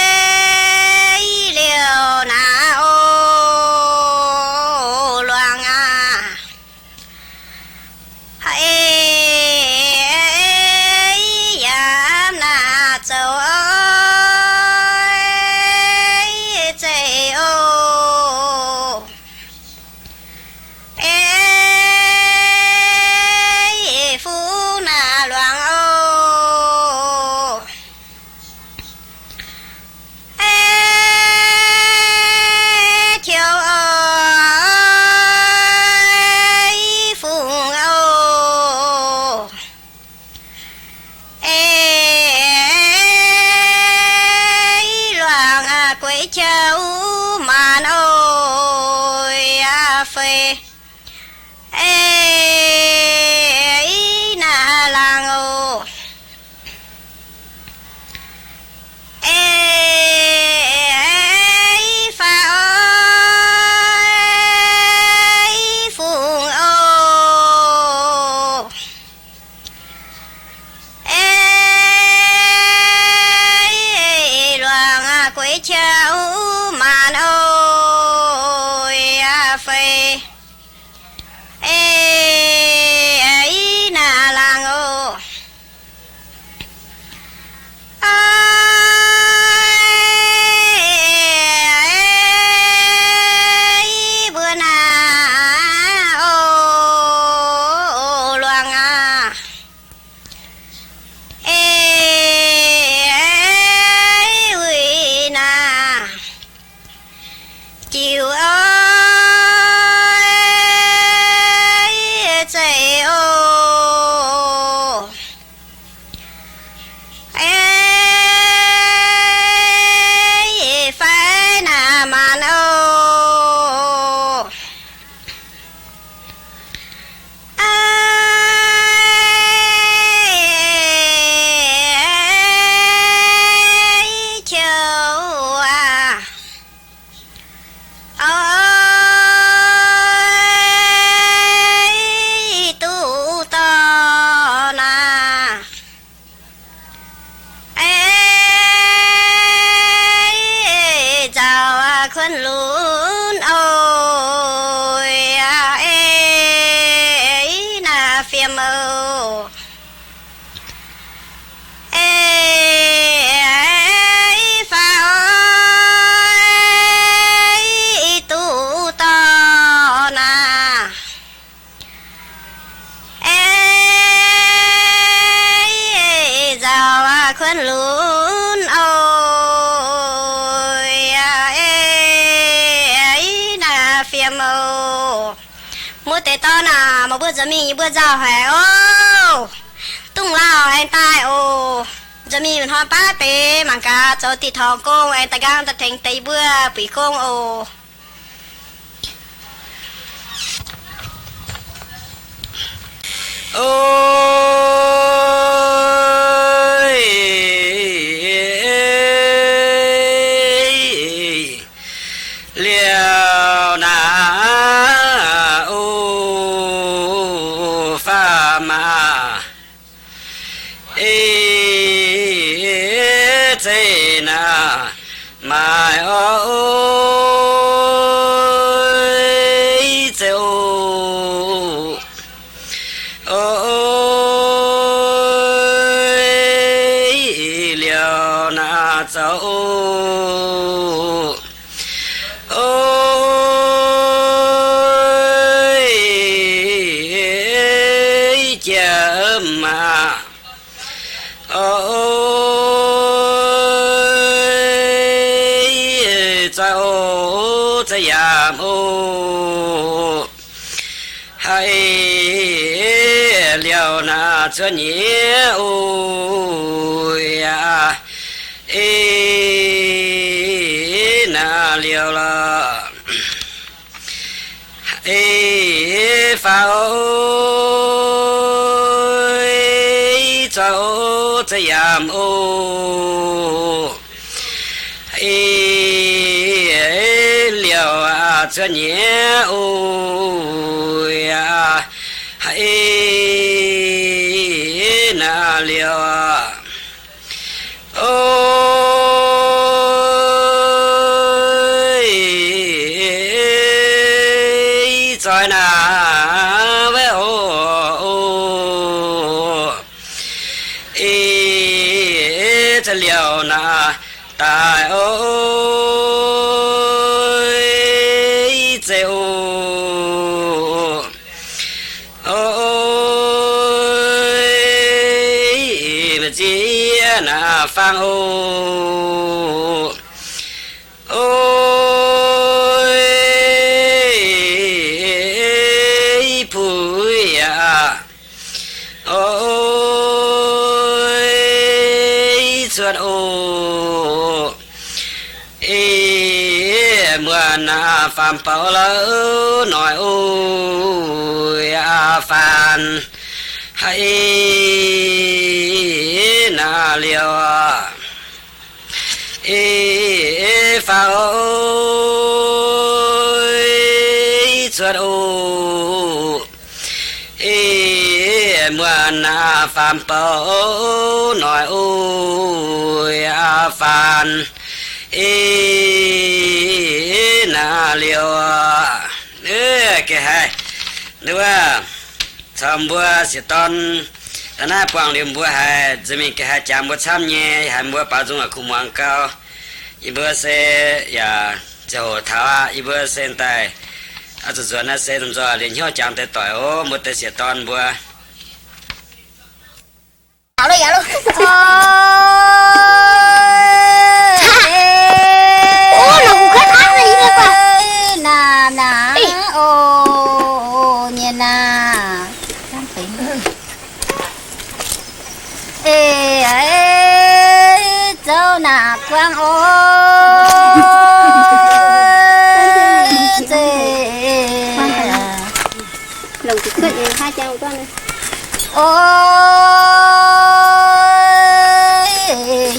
Ei, liuz naaiv oc, luangc aqv. Ei, yaac naaic zoux ei zeiz oc. Ei, fuqv naaic luangc oc. Kuonx lunx oc, ih naaiv fiem oc. Muoz deix dorn aac, meih mbuo nzuonx mingh yie mbuo nzauh haic oc. Dongh lauh aengx daaih oc. Nzuonx mingh hnoi baav deix mangc gaax zoux diqc torngx gong aengx daaih nqaang daaih tengx deix yie mbuo buic gong oc. O, liuz naaiv, o, faam maah, e, zeiv naaiv, maaih o, zeiv o. O, liuz naaiv zoux o, o, jiex maah, o, zoih o, zoih yaac o. Haiz liuz naaiv cuotv nyei oc, aav, e, naaiv liuz lorqc. E, faam o, zoih o, zoih yaac o. E, liuz aav cuotv nyei oc, aav, e, naaiv liuz, o, zoih naaiv weic o, o. E, zoih liuz naaiv daaih o, zeiv o, o, m'ziex naaiv faang o. O, puix yaac, o, cuotv o. E, muonc naaiv faam bouc lauh noic o, yaac faanx. Haiz naaiv liuz, e, faang o, cuotv o. E, muonc naaiv faam bouc noic o, yaac faanx. E, naaiv liuz, ga'haaix nduov caux mbuo sieqv dorn da'naaiv buangh liuz mbuo haiz nzuonx mingh ga'haaix jangx mbuo camv nyei, haiz mbuo baaux nzung yaac kuh muangx gau. Yie mbuo se yaac ziangh hoc taux aqv. Yie mbuo se daaih oix zuqc nzuonx naaiv se nzunc nzoih liuz hnyouv jangx deix doic oc, mbuo deix sieqv dorn mbuo. Ih, zoux naaiv buangv oc, zeiv. Oc,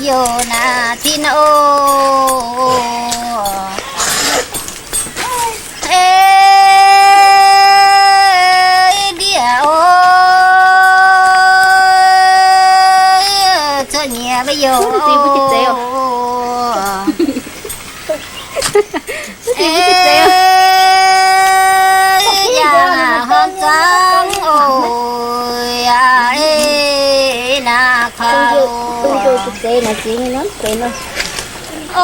youh naaiv tin oc. Ei, ndiev oc, cuotv nyei mbuo youh oc. Ei, yaac horpc zangv oc, yaac ei naaiv kaux oc. Oc,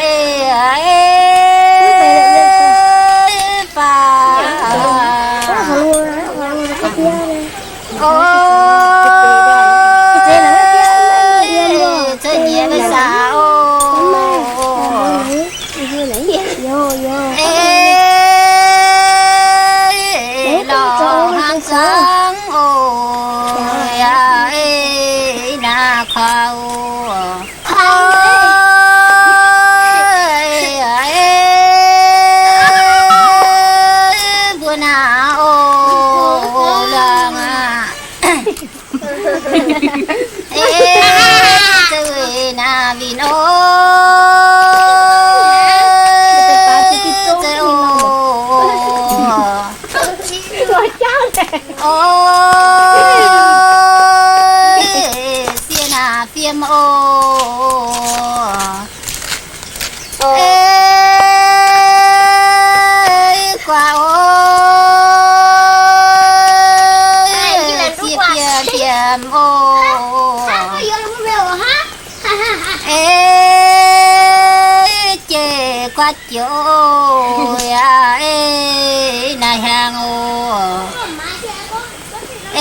ei, ei, faam. Oc, Ei, lorz haaix zanc oc, yaac ei naaiv kaux. Mbuo naaiv oc, lorngx aqv. Ei, za'gengh naaiv winh oc, za'gengh oc. Oc, sieqv naaiv fiem oc. Ei, guaax oc, sieqv fiem fiem oc. Ei, jeiv guaax joux yaac ei naaiv hnyangx oc.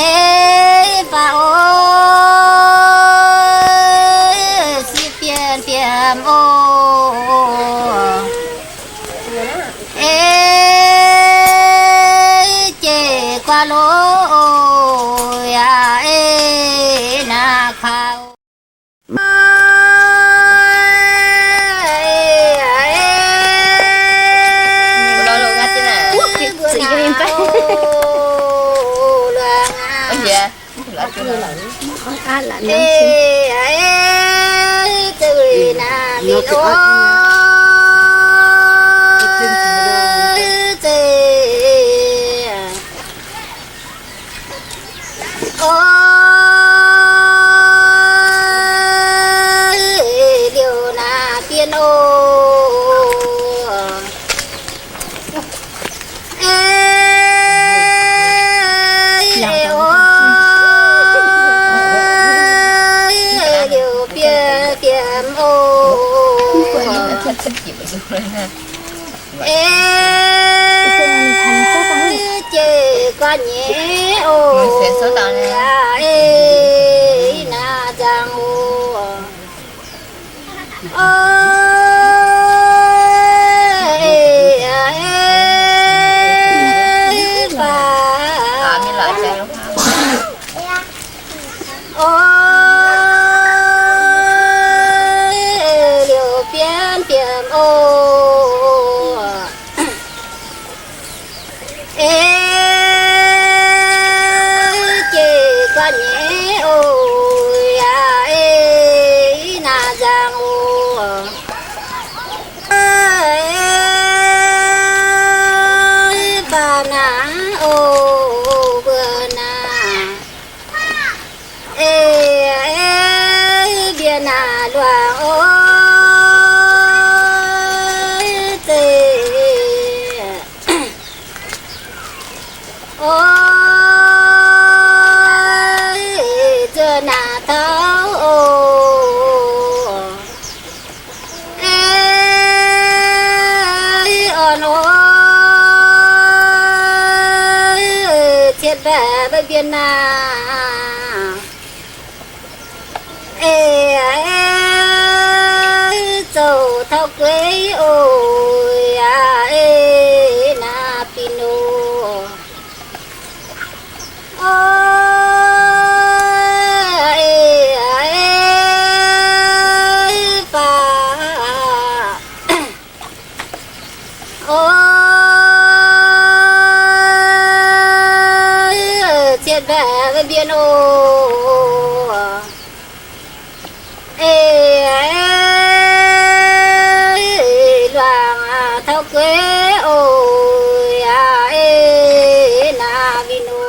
Ei, baac oc, sieqv fiem fiem oc. Ei, jeiv guaax loz oc, yaac ei naaiv kaux. Oc, liuz naaiv bienh oc. Ei, oc, liuz bienh bienh oc. Ei, jeiv guaax nyei oc, ei, naaiv nzangc oc. Oc, ei, ei, baac. Oc, liuz bienh bienh oc. Ei, jeiv guaax nyei oc, yaac ei naaiv nzangc oc. Ei, baac naaiv oc, mbuo naaiv. Ei, ei, mbienc naaiv luangc oc, zeiz. Oc, zuov naaiv taux oc. Ei, orn oc, cietv mbaeqc maiv mbienc naaiv. Ei, ei, zoux taux gueix oc, yaac ei naaiv binh oc. Oc, ei, ei, baac. Oc, cietv mbaeqc maiv mbienc oc. Ei, ei, luangc taux gueix oc, yaac ei naaiv winh oc.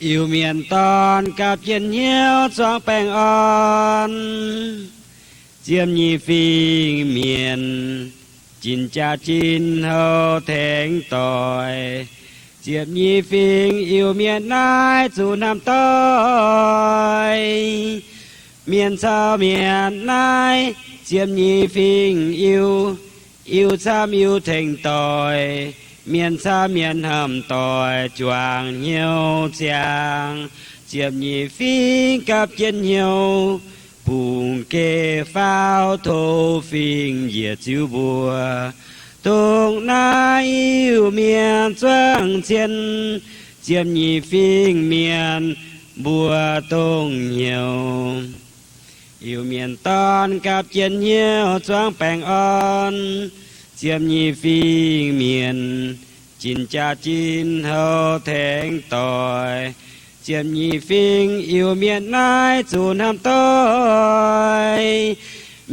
Iu-Mienh dorn gapv jienv hnyouv zuangx baengh orn. Ziepc nyeic fingx mienh, jin jaa jin houv tengx doic. Ziepc nyeic fingx Iu-Mienh naaiv zuqc hnamv doic. Mienh caux mienh naaiv, ziepc nyeic fingx Iu, Iu camv Iu tengx doic. Mienh camv mienh hnamv doic, juangc hnyouv ziangx. Ziepc nyeic fingx gapv jienv hnyouv, bungx geh faaux, tov fingx njiec ziux mbuo. Dongh naaiv Iu-Mienh zuangx cien, ziepc nyeic fingx mienh mbuo dongh hnyouv. Iu-Mienh dorn gapv jienv hnyouv zuangx baengh orn. Ziepc nyeic fingx mienh, jin jaa jin houv tengx doic. Ziepc nyeic fingx Iu-Mienh naaiv zuqc hnamv doic.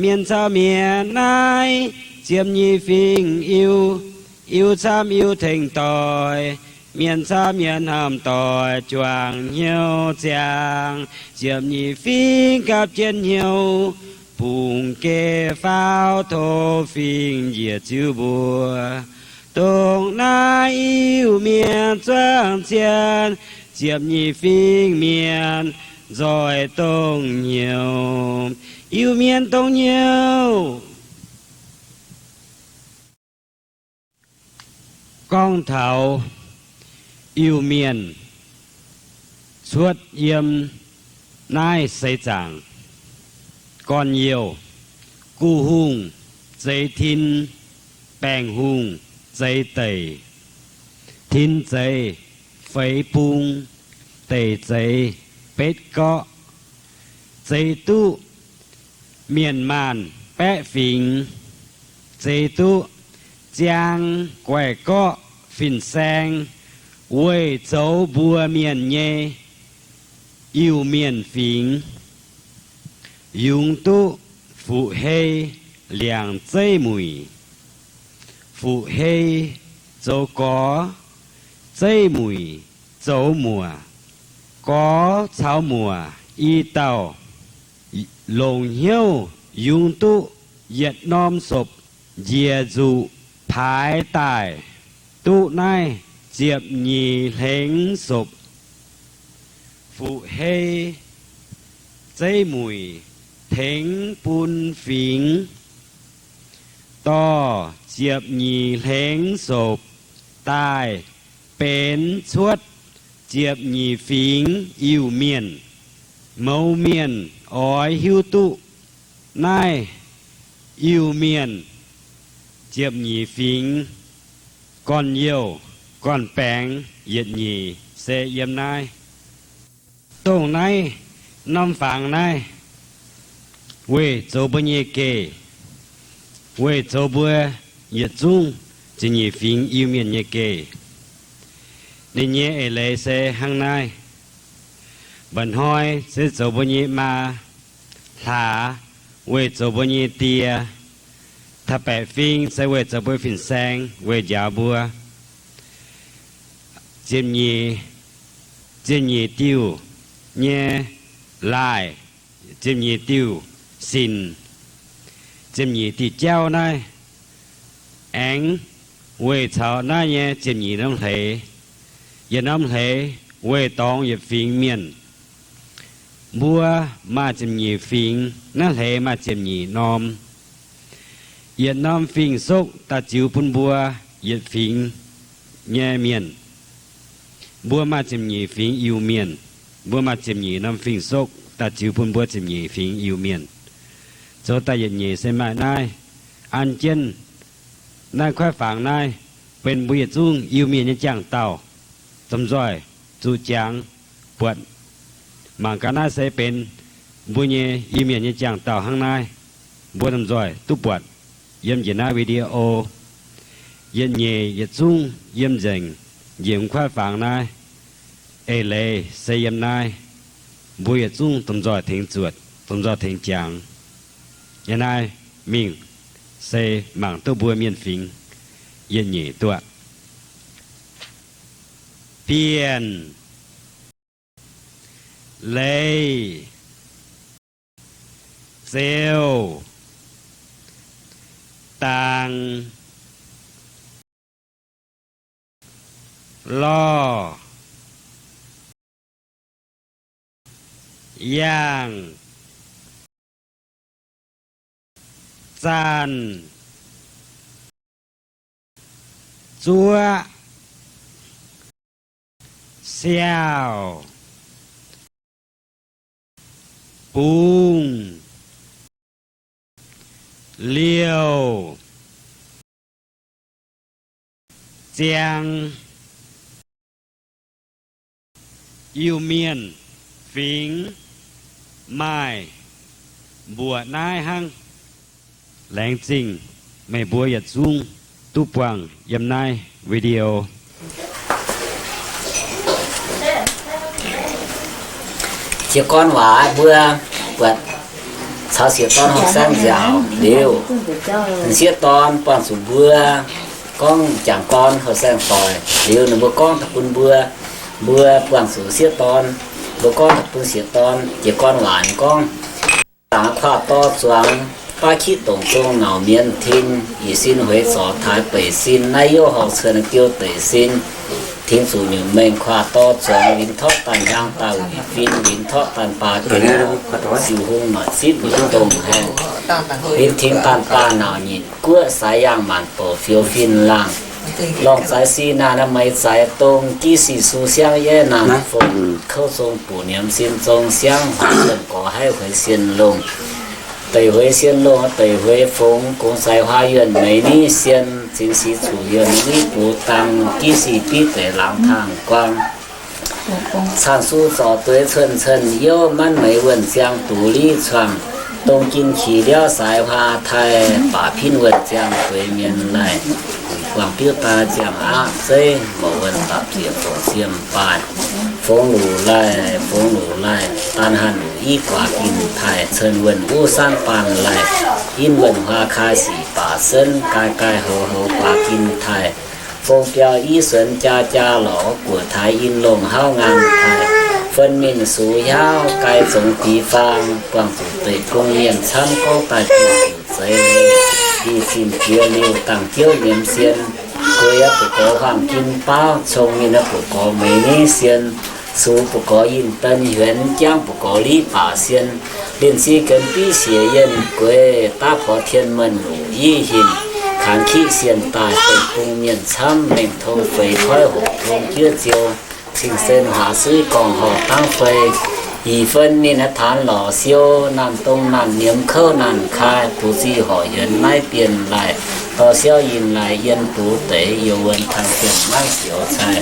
Mienh caux mienh naaiv, ziepc nyeic fingx Iu, Iu camv Iu tengx doic. Mienh camv mienh hnamv doic, juangc hnyouv ziangx. Ziepc nyeic fingx gapv jienv hnyouv, bungx geh faaux, tov fingx njiec ziux mbuo. Dongh naaiv Iu-Mienh zuangx cien, ziepc nyeic fingx mienh nzoih dongh hnyouv. Iu-Mienh dongh hnyouv. Gorngv taux Iu-Mienh cuotv yiem naaiv seix zaangc, gorn-youh, guv hungh zeix tin, baengh hungh zeix deic, tin zeix feix bung, deic zeix betv gorqv, zeix duqv mienh maanh baeqv fingx, zeix duqv ziang guaih gorqv fin-saeng, weih zoux mbuo mienh nyei Iu-Mienh fingx. Yungz duqv fuqv-hei liangc zeiv muic. Fuqv-hei zoux gorx, zeiv muic zoux muoc. Gorx caux muoc i dauh longc hnyouv yungz duqv yietc norm sopc njiec nzuqc paaix daaih, duqv naaiv ziepc nyeic hlengx sopc. Fuqv-hei, zeiv muic tengx bun fingx dorh ziepc nyeic hlengx sopc daaih benx cuotv ziepc nyeic fingx Iu-Mienh. Mouz mienh oix hiuv duqv naaiv Iu-Mienh ziepc nyeic fingx, gorn-youh, gorn-baengx yietc nyeic se yiem naaiv. Dongh naaiv norm fangx naaiv weih zoux mbuo nyei geh, weih zoux mbuo yietc zungv ziepc nyeic fingx Iu-Mienh nyei geh. Ninh nyei eix leiz se hnangv naaiv. Mba'hnoi se zoux mbuo nyei maa, hlaax weih zoux mbuo nyei die, taux baeqc fing se weih zoux mbuo fin-saeng, weih njaaux mbuo. Ziepc nyeic, ziepc nyeic diuh nyei laaih, ziepc nyeic diuh sinc, ziepc nyeic diuh jauv naaiv aengx weih caux naaiv nyei ziepc nyeic norm hleix. Yietc norm hleix weih dorngx yietc fingx mienh. Mbuo maaih ziepc nyeic fingx, naaiv hleix maaih ziepc nyeic norm. Yietc norm fing-soqv daaih ziux bun mbuo yietc fingx nyei mienh. Mbuo maaih ziepc nyeic fingx Iu-Mienh. Mbuo maaih ziepc nyeic norm fing-soqv daaih ziux bun mbuo ziepc nyeic fingx Iu-Mienh. Zoux daaih yietc nyeic se maaih naaiv. An jienv naaiv kuaaiv fangx naaiv benx mbuo yietc zungv Iu-Mienh nyei jangx-daauh, domh nzoih zuqc jangx buatc. Mangc gaax naaiv se benx mbuo nyei Iu-Mienh nyei jangx-daauh hnangv naaiv. Mbuo domh nzoih duqv buatc yiem njiec naaiv video. Yietc nyeic yietc zungv yiem nzengc njiec kuaaiv fangx naaiv. Eix leiz se yiem naaiv. Mbuo yietc zungv domh nzoih tengx zuotc, domh nzoih tengx jangx. Yiem naaiv mingh se mangc duqv mbuo mienh fingx yietc nyeic duqv bienh. Leiz, zeu, dangx, lorh, yangh, zanh, zuoqv, siaauh, bungx, liouh, ziang. Iu-Mienh fingx maaih mbuoqc naaiv hnangv. Laengz zingh meih mbuo yietc zungv duqv buangh yiem naaiv video. Jiez gorn waac mbuo buatc caux sieqv dorn horqc saengv nziaauc liuz, sieqv dorn buangh zuqc mbuo gorngv jangx gorn horqc saengv doic liuz, ninh mbuo gorngv daaih bun mbuo, mbuo buangh zuqc sieqv dorn, mbuo gorngv daaih bun sieqv dorn. Jiez gorn waac ninh gorngv, Dangx kuaah dorh zuangx, baav kiqv dongc zong nauc mienz tin, ih sin hueix zorc taaix beic sin, naaiv youv horc cuonx diuh deic sin, tengx zuqc nyutc mengh kuaah dorh zuangx, winx torqv daaih hnyangx daaih wuic fin, winx torqv daaih baac gengx siouc hung noic zipv wuic dongh haengh, winx tengx daaih baac nauc nyitc guoqv saaix yangh maanc bouc fioux fin laangh. Lorngh zaaix si naanc meix zaaix dong, giv sic su siangv yeiv naanc fongc, kouv zong buc niemx sin zong siangv, huaax zuonh gorx haiv hueix sien longh. Deic hueix sien longh, deic hueix fongx, gongx zaaix huaax yuonh meix niv sien, zingx sic zuqc yuonh niv bux dang, giv sic biv deic laangz tangh guang. Cang su zorc dueix cun-cun youv, manv meix wuonh ziangh duqv liv cuangh, dong jin qiex liauv saaix huaax taaih, baac pinv wuonh ziangh dueix mienh laih, buangh biuv daaih ziangh aqv zeiv, mouc wuonh dapc ziec fongc siem baaih, fongx luc laih, fongx luc laih, daan hanc luc i guaax ginh taaih, cun wuonh uv saanv baanh laih, in wuonh huaax kaaix sic baac senv, gaai gaai houx houx guaax ginh taaih, fong biauv i suonx jaa jaa lorz, guoqv taaix in longh hauv ngaanh taaih, fen mingh sux hiauv gaai zongx dix faang, buangh zuqc deic bung mienh camv, gorngv daaih diuh diuc zeiz leiz, i zinh jiex liuz dangh jiouv niemx sien, gueix yaac butv gorx huaang jin baauv, cong mienh yaac butv gorx meix niv sien, sux butv gorx yinh den huenx, jangv butv gorx liv baac sien, linh si genx biv siex yienh gueix, daav porx tien menh luc i hinc, kangx kiqv sienh daaih deic bung mienh camv, mengh tong feix koiv hoqc tong juov ziou, cing-sen hlaax suiv gorngv horh dangv fei, yie fen ninh naaiv taanx lorz siou, naanh dong naanh niemx kouv naanh kai, bux ziqc horc yuonx naaiv bienh laih, dorh siauv yinh laih yien bux deix, youh wuonx tangh bienh maiv sioux cai.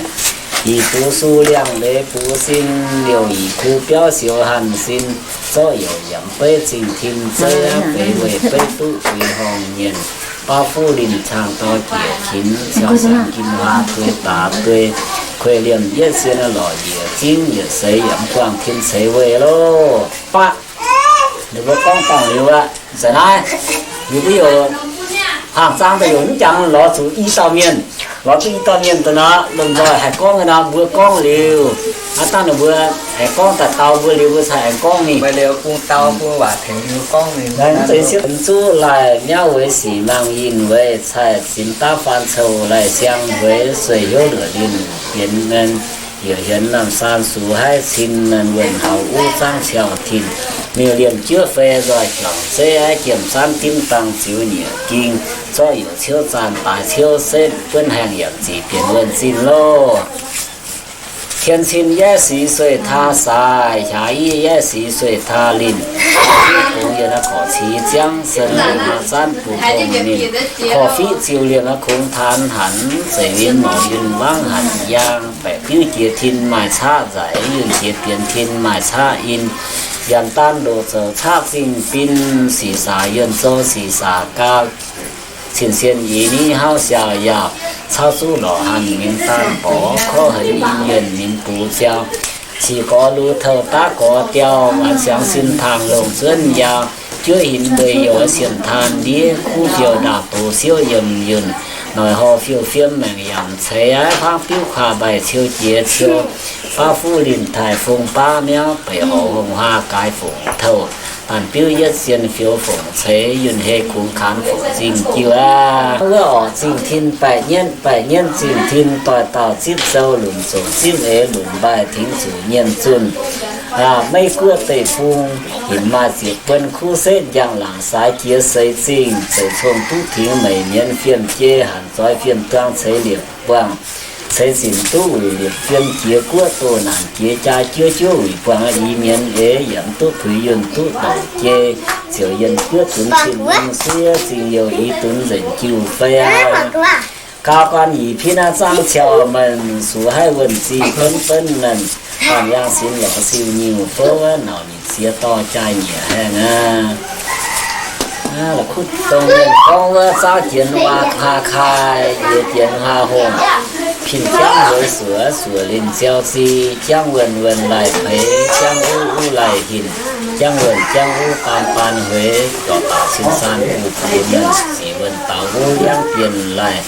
Yie bux su liangh leiz bux sin, liouh yie kuv biauv sioux hanc sin, zorqv youc yamc beiv zingh tin zeiv, beix weih beiv duqv bui horngh nyienh, baav fuqv linh cang dau jiex qinx, siang-siang jin huaa duei daax duei, kuei liemh yietv sien lorqc njiec zingv, yietc seix yaac mv buangh tin ceix weih loh. Baac ninh mbuo gorngv dangh liuz aqv, za'naaiv yie mbuo youc hnaangx zaang daaih youc mv jangx lorz zuqc i dauh mienh, lorz duqv i dauh mienh daaih nor, lomh nzoih haih gorngv nor, mbuo gorngv liuz, aav dangh ninh mbuo aengx gorngv daaih dau mbuo liuz, mbuo cingx aengx gorngv mingh. Mv zeiz siepv zuqv laih miauv weic sic mangc yinh weic cai, cin daav faan cou laih siang weic sueih hnyouv luoqc linh bienx nqen, yaac hienx lamh saan sux haiv cin, wuonh haux uv zaangv ciaux tin, miuc liemh juov fei nzoih juangc zeiv, aiv jiemh zaanv dimv dang ziux nyieqc ging, zorqv youc ciouv zaanh daaix ciouv setv, buonv haengh yaac zic bienx wuonh zinh loh. Tien cin yaiv sic sueih taa saaix, hiaax i yaiv sic sueih taa linh, gongx yienh korc cix ziangv, sen longc maa zaanv bun tongx ninh, korv fiqv ziux liemh kungx taanx hanc, zeiv win morc yun wangv hanc yaang, baeqc biuv jiex tin maaih caqv nzaic, yunh jiex bienx tin maaih caqv in, yaac daan ndoqc zouc caqv zingh bin, sic saac yuonh zouv sic saac gau, cin sien i niv hauv siaaux yaauc, cauv zuqv lorqc hanc minx daan borc, kouv henx in yuonh minx bux ziau, sic gorx lu touh daav gorx diau, waanc siangx sin taangh longc zuonv yaau, juov hinc mbeix youc sienx taan ndiev, kuv fiou ndaauh doz siouv yiem yunh, Noic horh fiuv fiem maengc yaac ceix aqv, hmuangv biuv kuaaiv mbaih ciou jiex ciou, baav fuqv linh taaih fong baav miauv, beic horc hongh huaa gaaix fongc touh, daanh biuv yietv sien fioux fongc ceix, yunh hei kungx kaanx fongc zingh jiu aqv. Wuov orqc zingh tin baeqc nyienv, baeqc nyienv zingh tin doix dauh zipv zou lunc zoqc zipv eix lunc mbaih tengx zuqc nyienh zunh. Meiv guoqv deic-bung hinc maaih ziepc buonc kuv setv njang-laangc saaix jiex seix zingh, zeic cong duqv tingx meic mienz fiem jei hanc zoix fiem duang ceix liepc buangh, ceix zinc duqv wuic liepc fiem jiex guoqv doh naanc jiex jaa juov juov wuic buangh i mienz eix yaac duqv puix yunh duqv douc jei, ziouc yienh juov dunx cin mungv suov zingh youh i dunx nzengc jiu fei aqv. Gau guan yic pin aqv, zangv ciaux meih suqc haih wuonh zih benv benv nanc, baamh yangh sinx lorz siu nyiuh fouv wuov nauc nyic ziex dorh jaa nyiec haengh aqv. La'kuqv dongh mienh gorngv wuov, zaauv jienx waa kaa kai, yie jienx haa hongh, pin jangv heuc suoc, suoc linh ziau zi, jangv wuonh wuonh laih peix, jangv uv uv laih hinc, jangv wuonh jangv uv baan baan hueix, jauv daaih cin saan gu gu mienh, zic wuonh daux uv yangv bienh laih.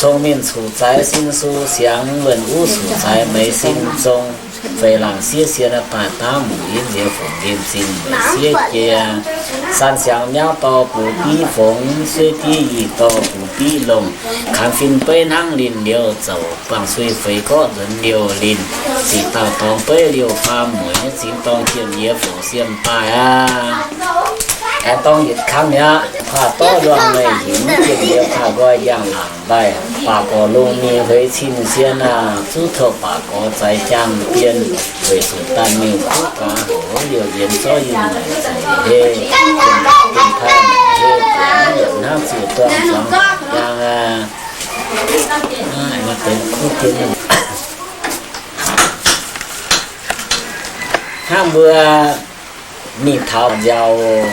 Cong-mienh cuqc zaaix sin su siangx, wuonh uv cuqc zaaix meix sin zong. Feix laangc siev sien daaih daav muc yinv nziex fongc nqemh zingh mueic siev jiex. Saan siangx miauv dorh bux biv fongx, sueiv div yih dorh bux biv longh. Kaanx fin beiv hnangv linh liouh zouc, buangh sui feix gorqv nzuonx liouh linh. Ziqc dauh dorngx beiv liouh faam mueic, zingx dorng jiem yie fongc siem daaih aqv. Aengx dorng yietc kangv mi'aqv, kuaah dorv luangh meih hinc, jiem yie kuaah nqoi njang-laangc mbaih, baac gorx lungh mingh hueix cin sien aac, zuqv touh baac gorx zaaix jaang bien, weic zuqc daaih mingh kuv gaax hoc liouh yienx zorqv yinh maengc zengc hei, yiem maengc yiem taaih maengc hei, yaac hnangv ziouc duangh zuangx jaang aqv. Hnangv mbuo mingh taux nziaaux,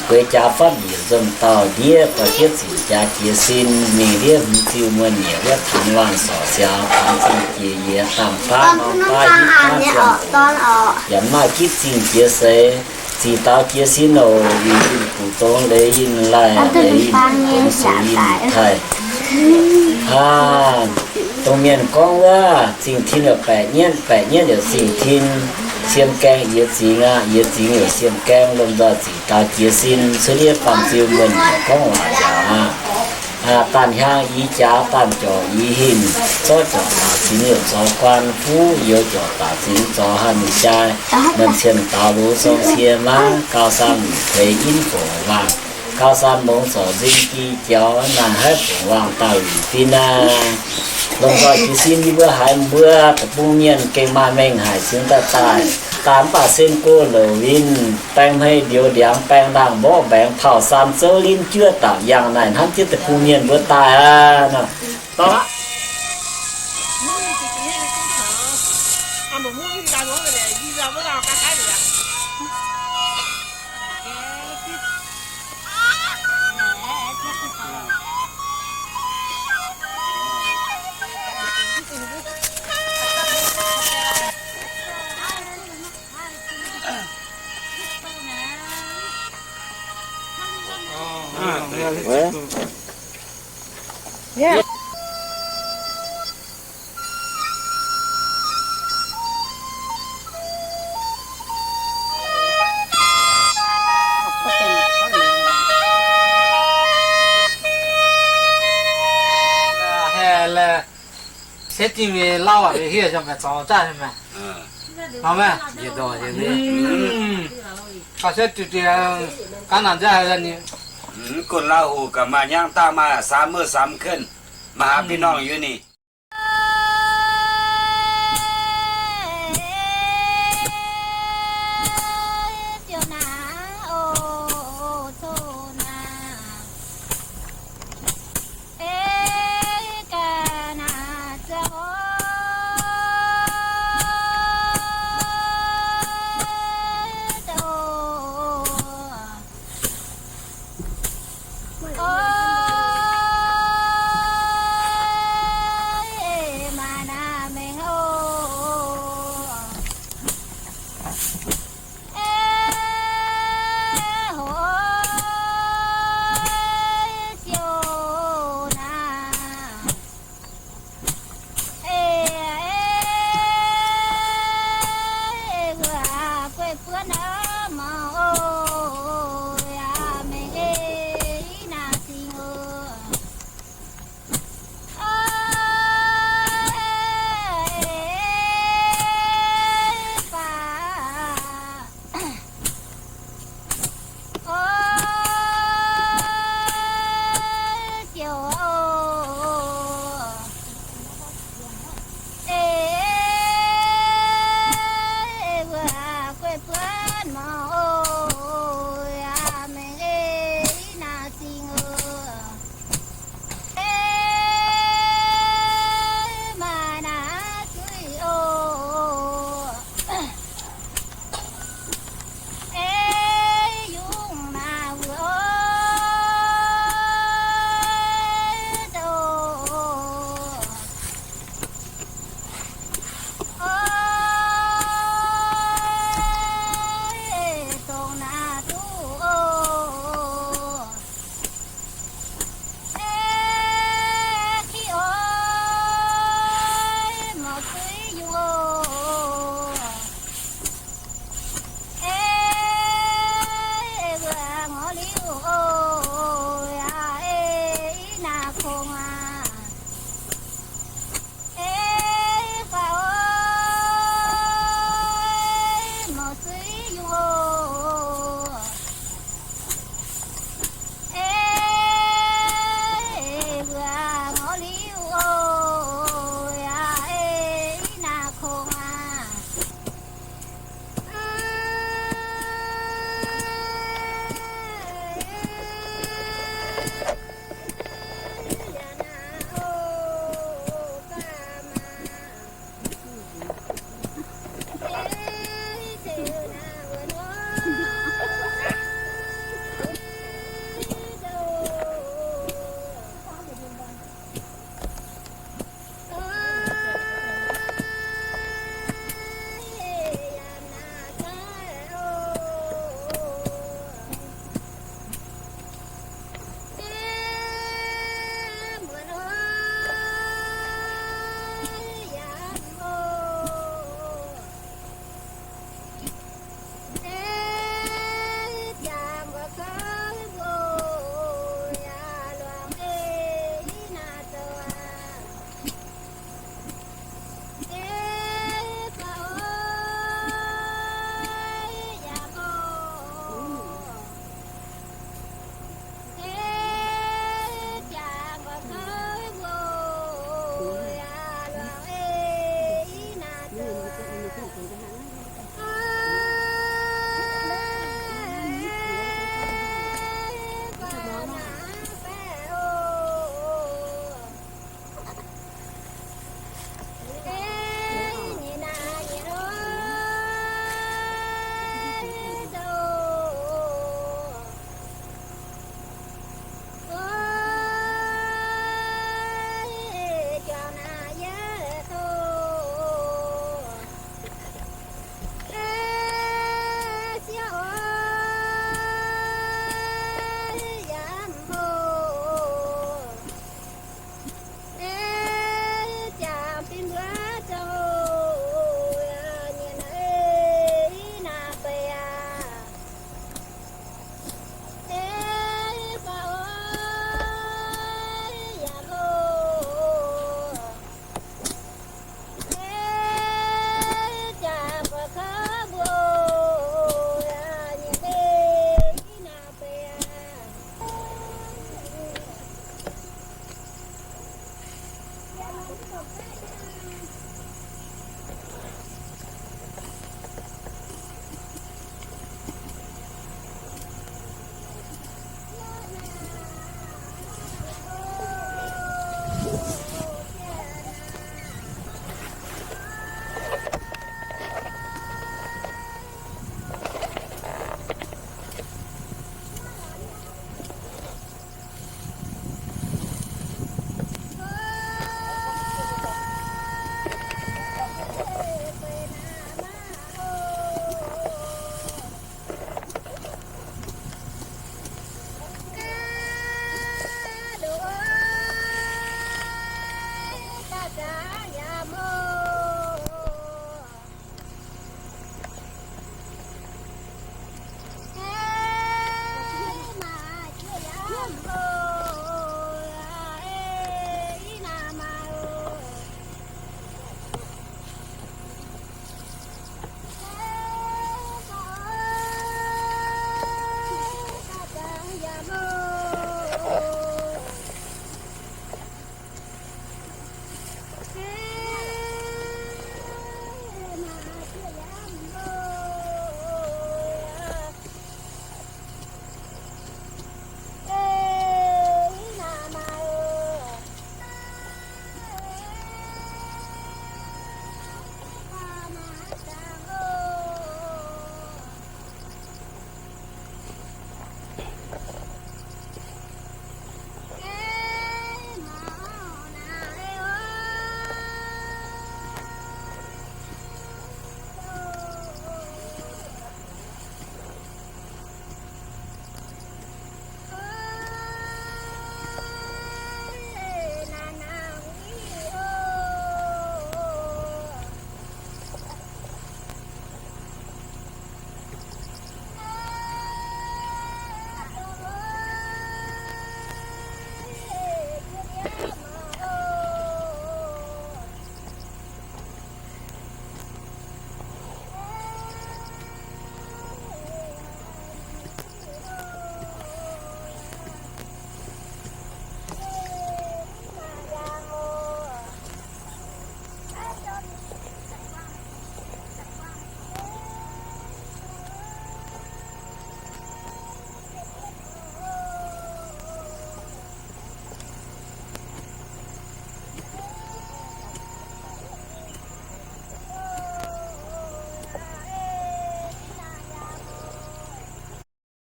gueix jaax fatv njiec nzomh dauh ndiev, dorh jienv zinc jaax jiez sin, mingh ndiev hmz ziuh muonh nyieqc wuov tanx waanh sorc siaaux, tanx zingh jiex yiez, dangh baav norm baav hitv baav ziangh hoc, yaac maaih gitv zingh jiex seix. Ziqc daaux jiex sin oc, yinh yinh buc dongz leiz yinh laih, leiz yinh buc dongz sux yinh taaih. Aa, dongh mienh gorngv wuov, zingh tin yaac baeqc nyietv, baeqc nyietv yaac zingh tin. Siem gaeng yie zingx aqv, yie zingx yaac siem gaeng, lomh nzoih ziqc daaux jiex sin, cuotv ndiev faam ziu muonh nyieqc gorngv waac nziaauc aqv. Daanh hiaang i jaax, daanh jorc i hinc, zorqv jorc daaih zinx youc zorx guaan, fuqv youz jorc daaih zinx zorx hanh jai. Meih cien daaux lux zong cie mangv, gau san luc kueix inv fongc waangc, gau san mongx zorc nzing gi jaux, naaic haiv fongc waangc daaih luc fin aqv. Lomh nzoih jiez sin yie mbuo haiz mbuo deic-bung mienh gengh maaih mengh haic cingx daaih daaih, daaih mv baac sen go louc win, baeng hmei ndioux ndiangx, baeng laangh mborqv mbaengx, pauh san zouv linv juov daapc yangh naaic hnamv jienv deic-bung mienh mbuo daaih aqv. Setv dingh mingh lauh aqv, hieh ziangh maengc zorc zaaih maengc. Mangc maengc. Gauh setv diuc diex gaav naanc nzengc haic. Mv gunv Lauh Huc gaax maaih nyangv daaih maaih samv mouh samv kenh, maaih haaix พี่น้อง อยู่นี่.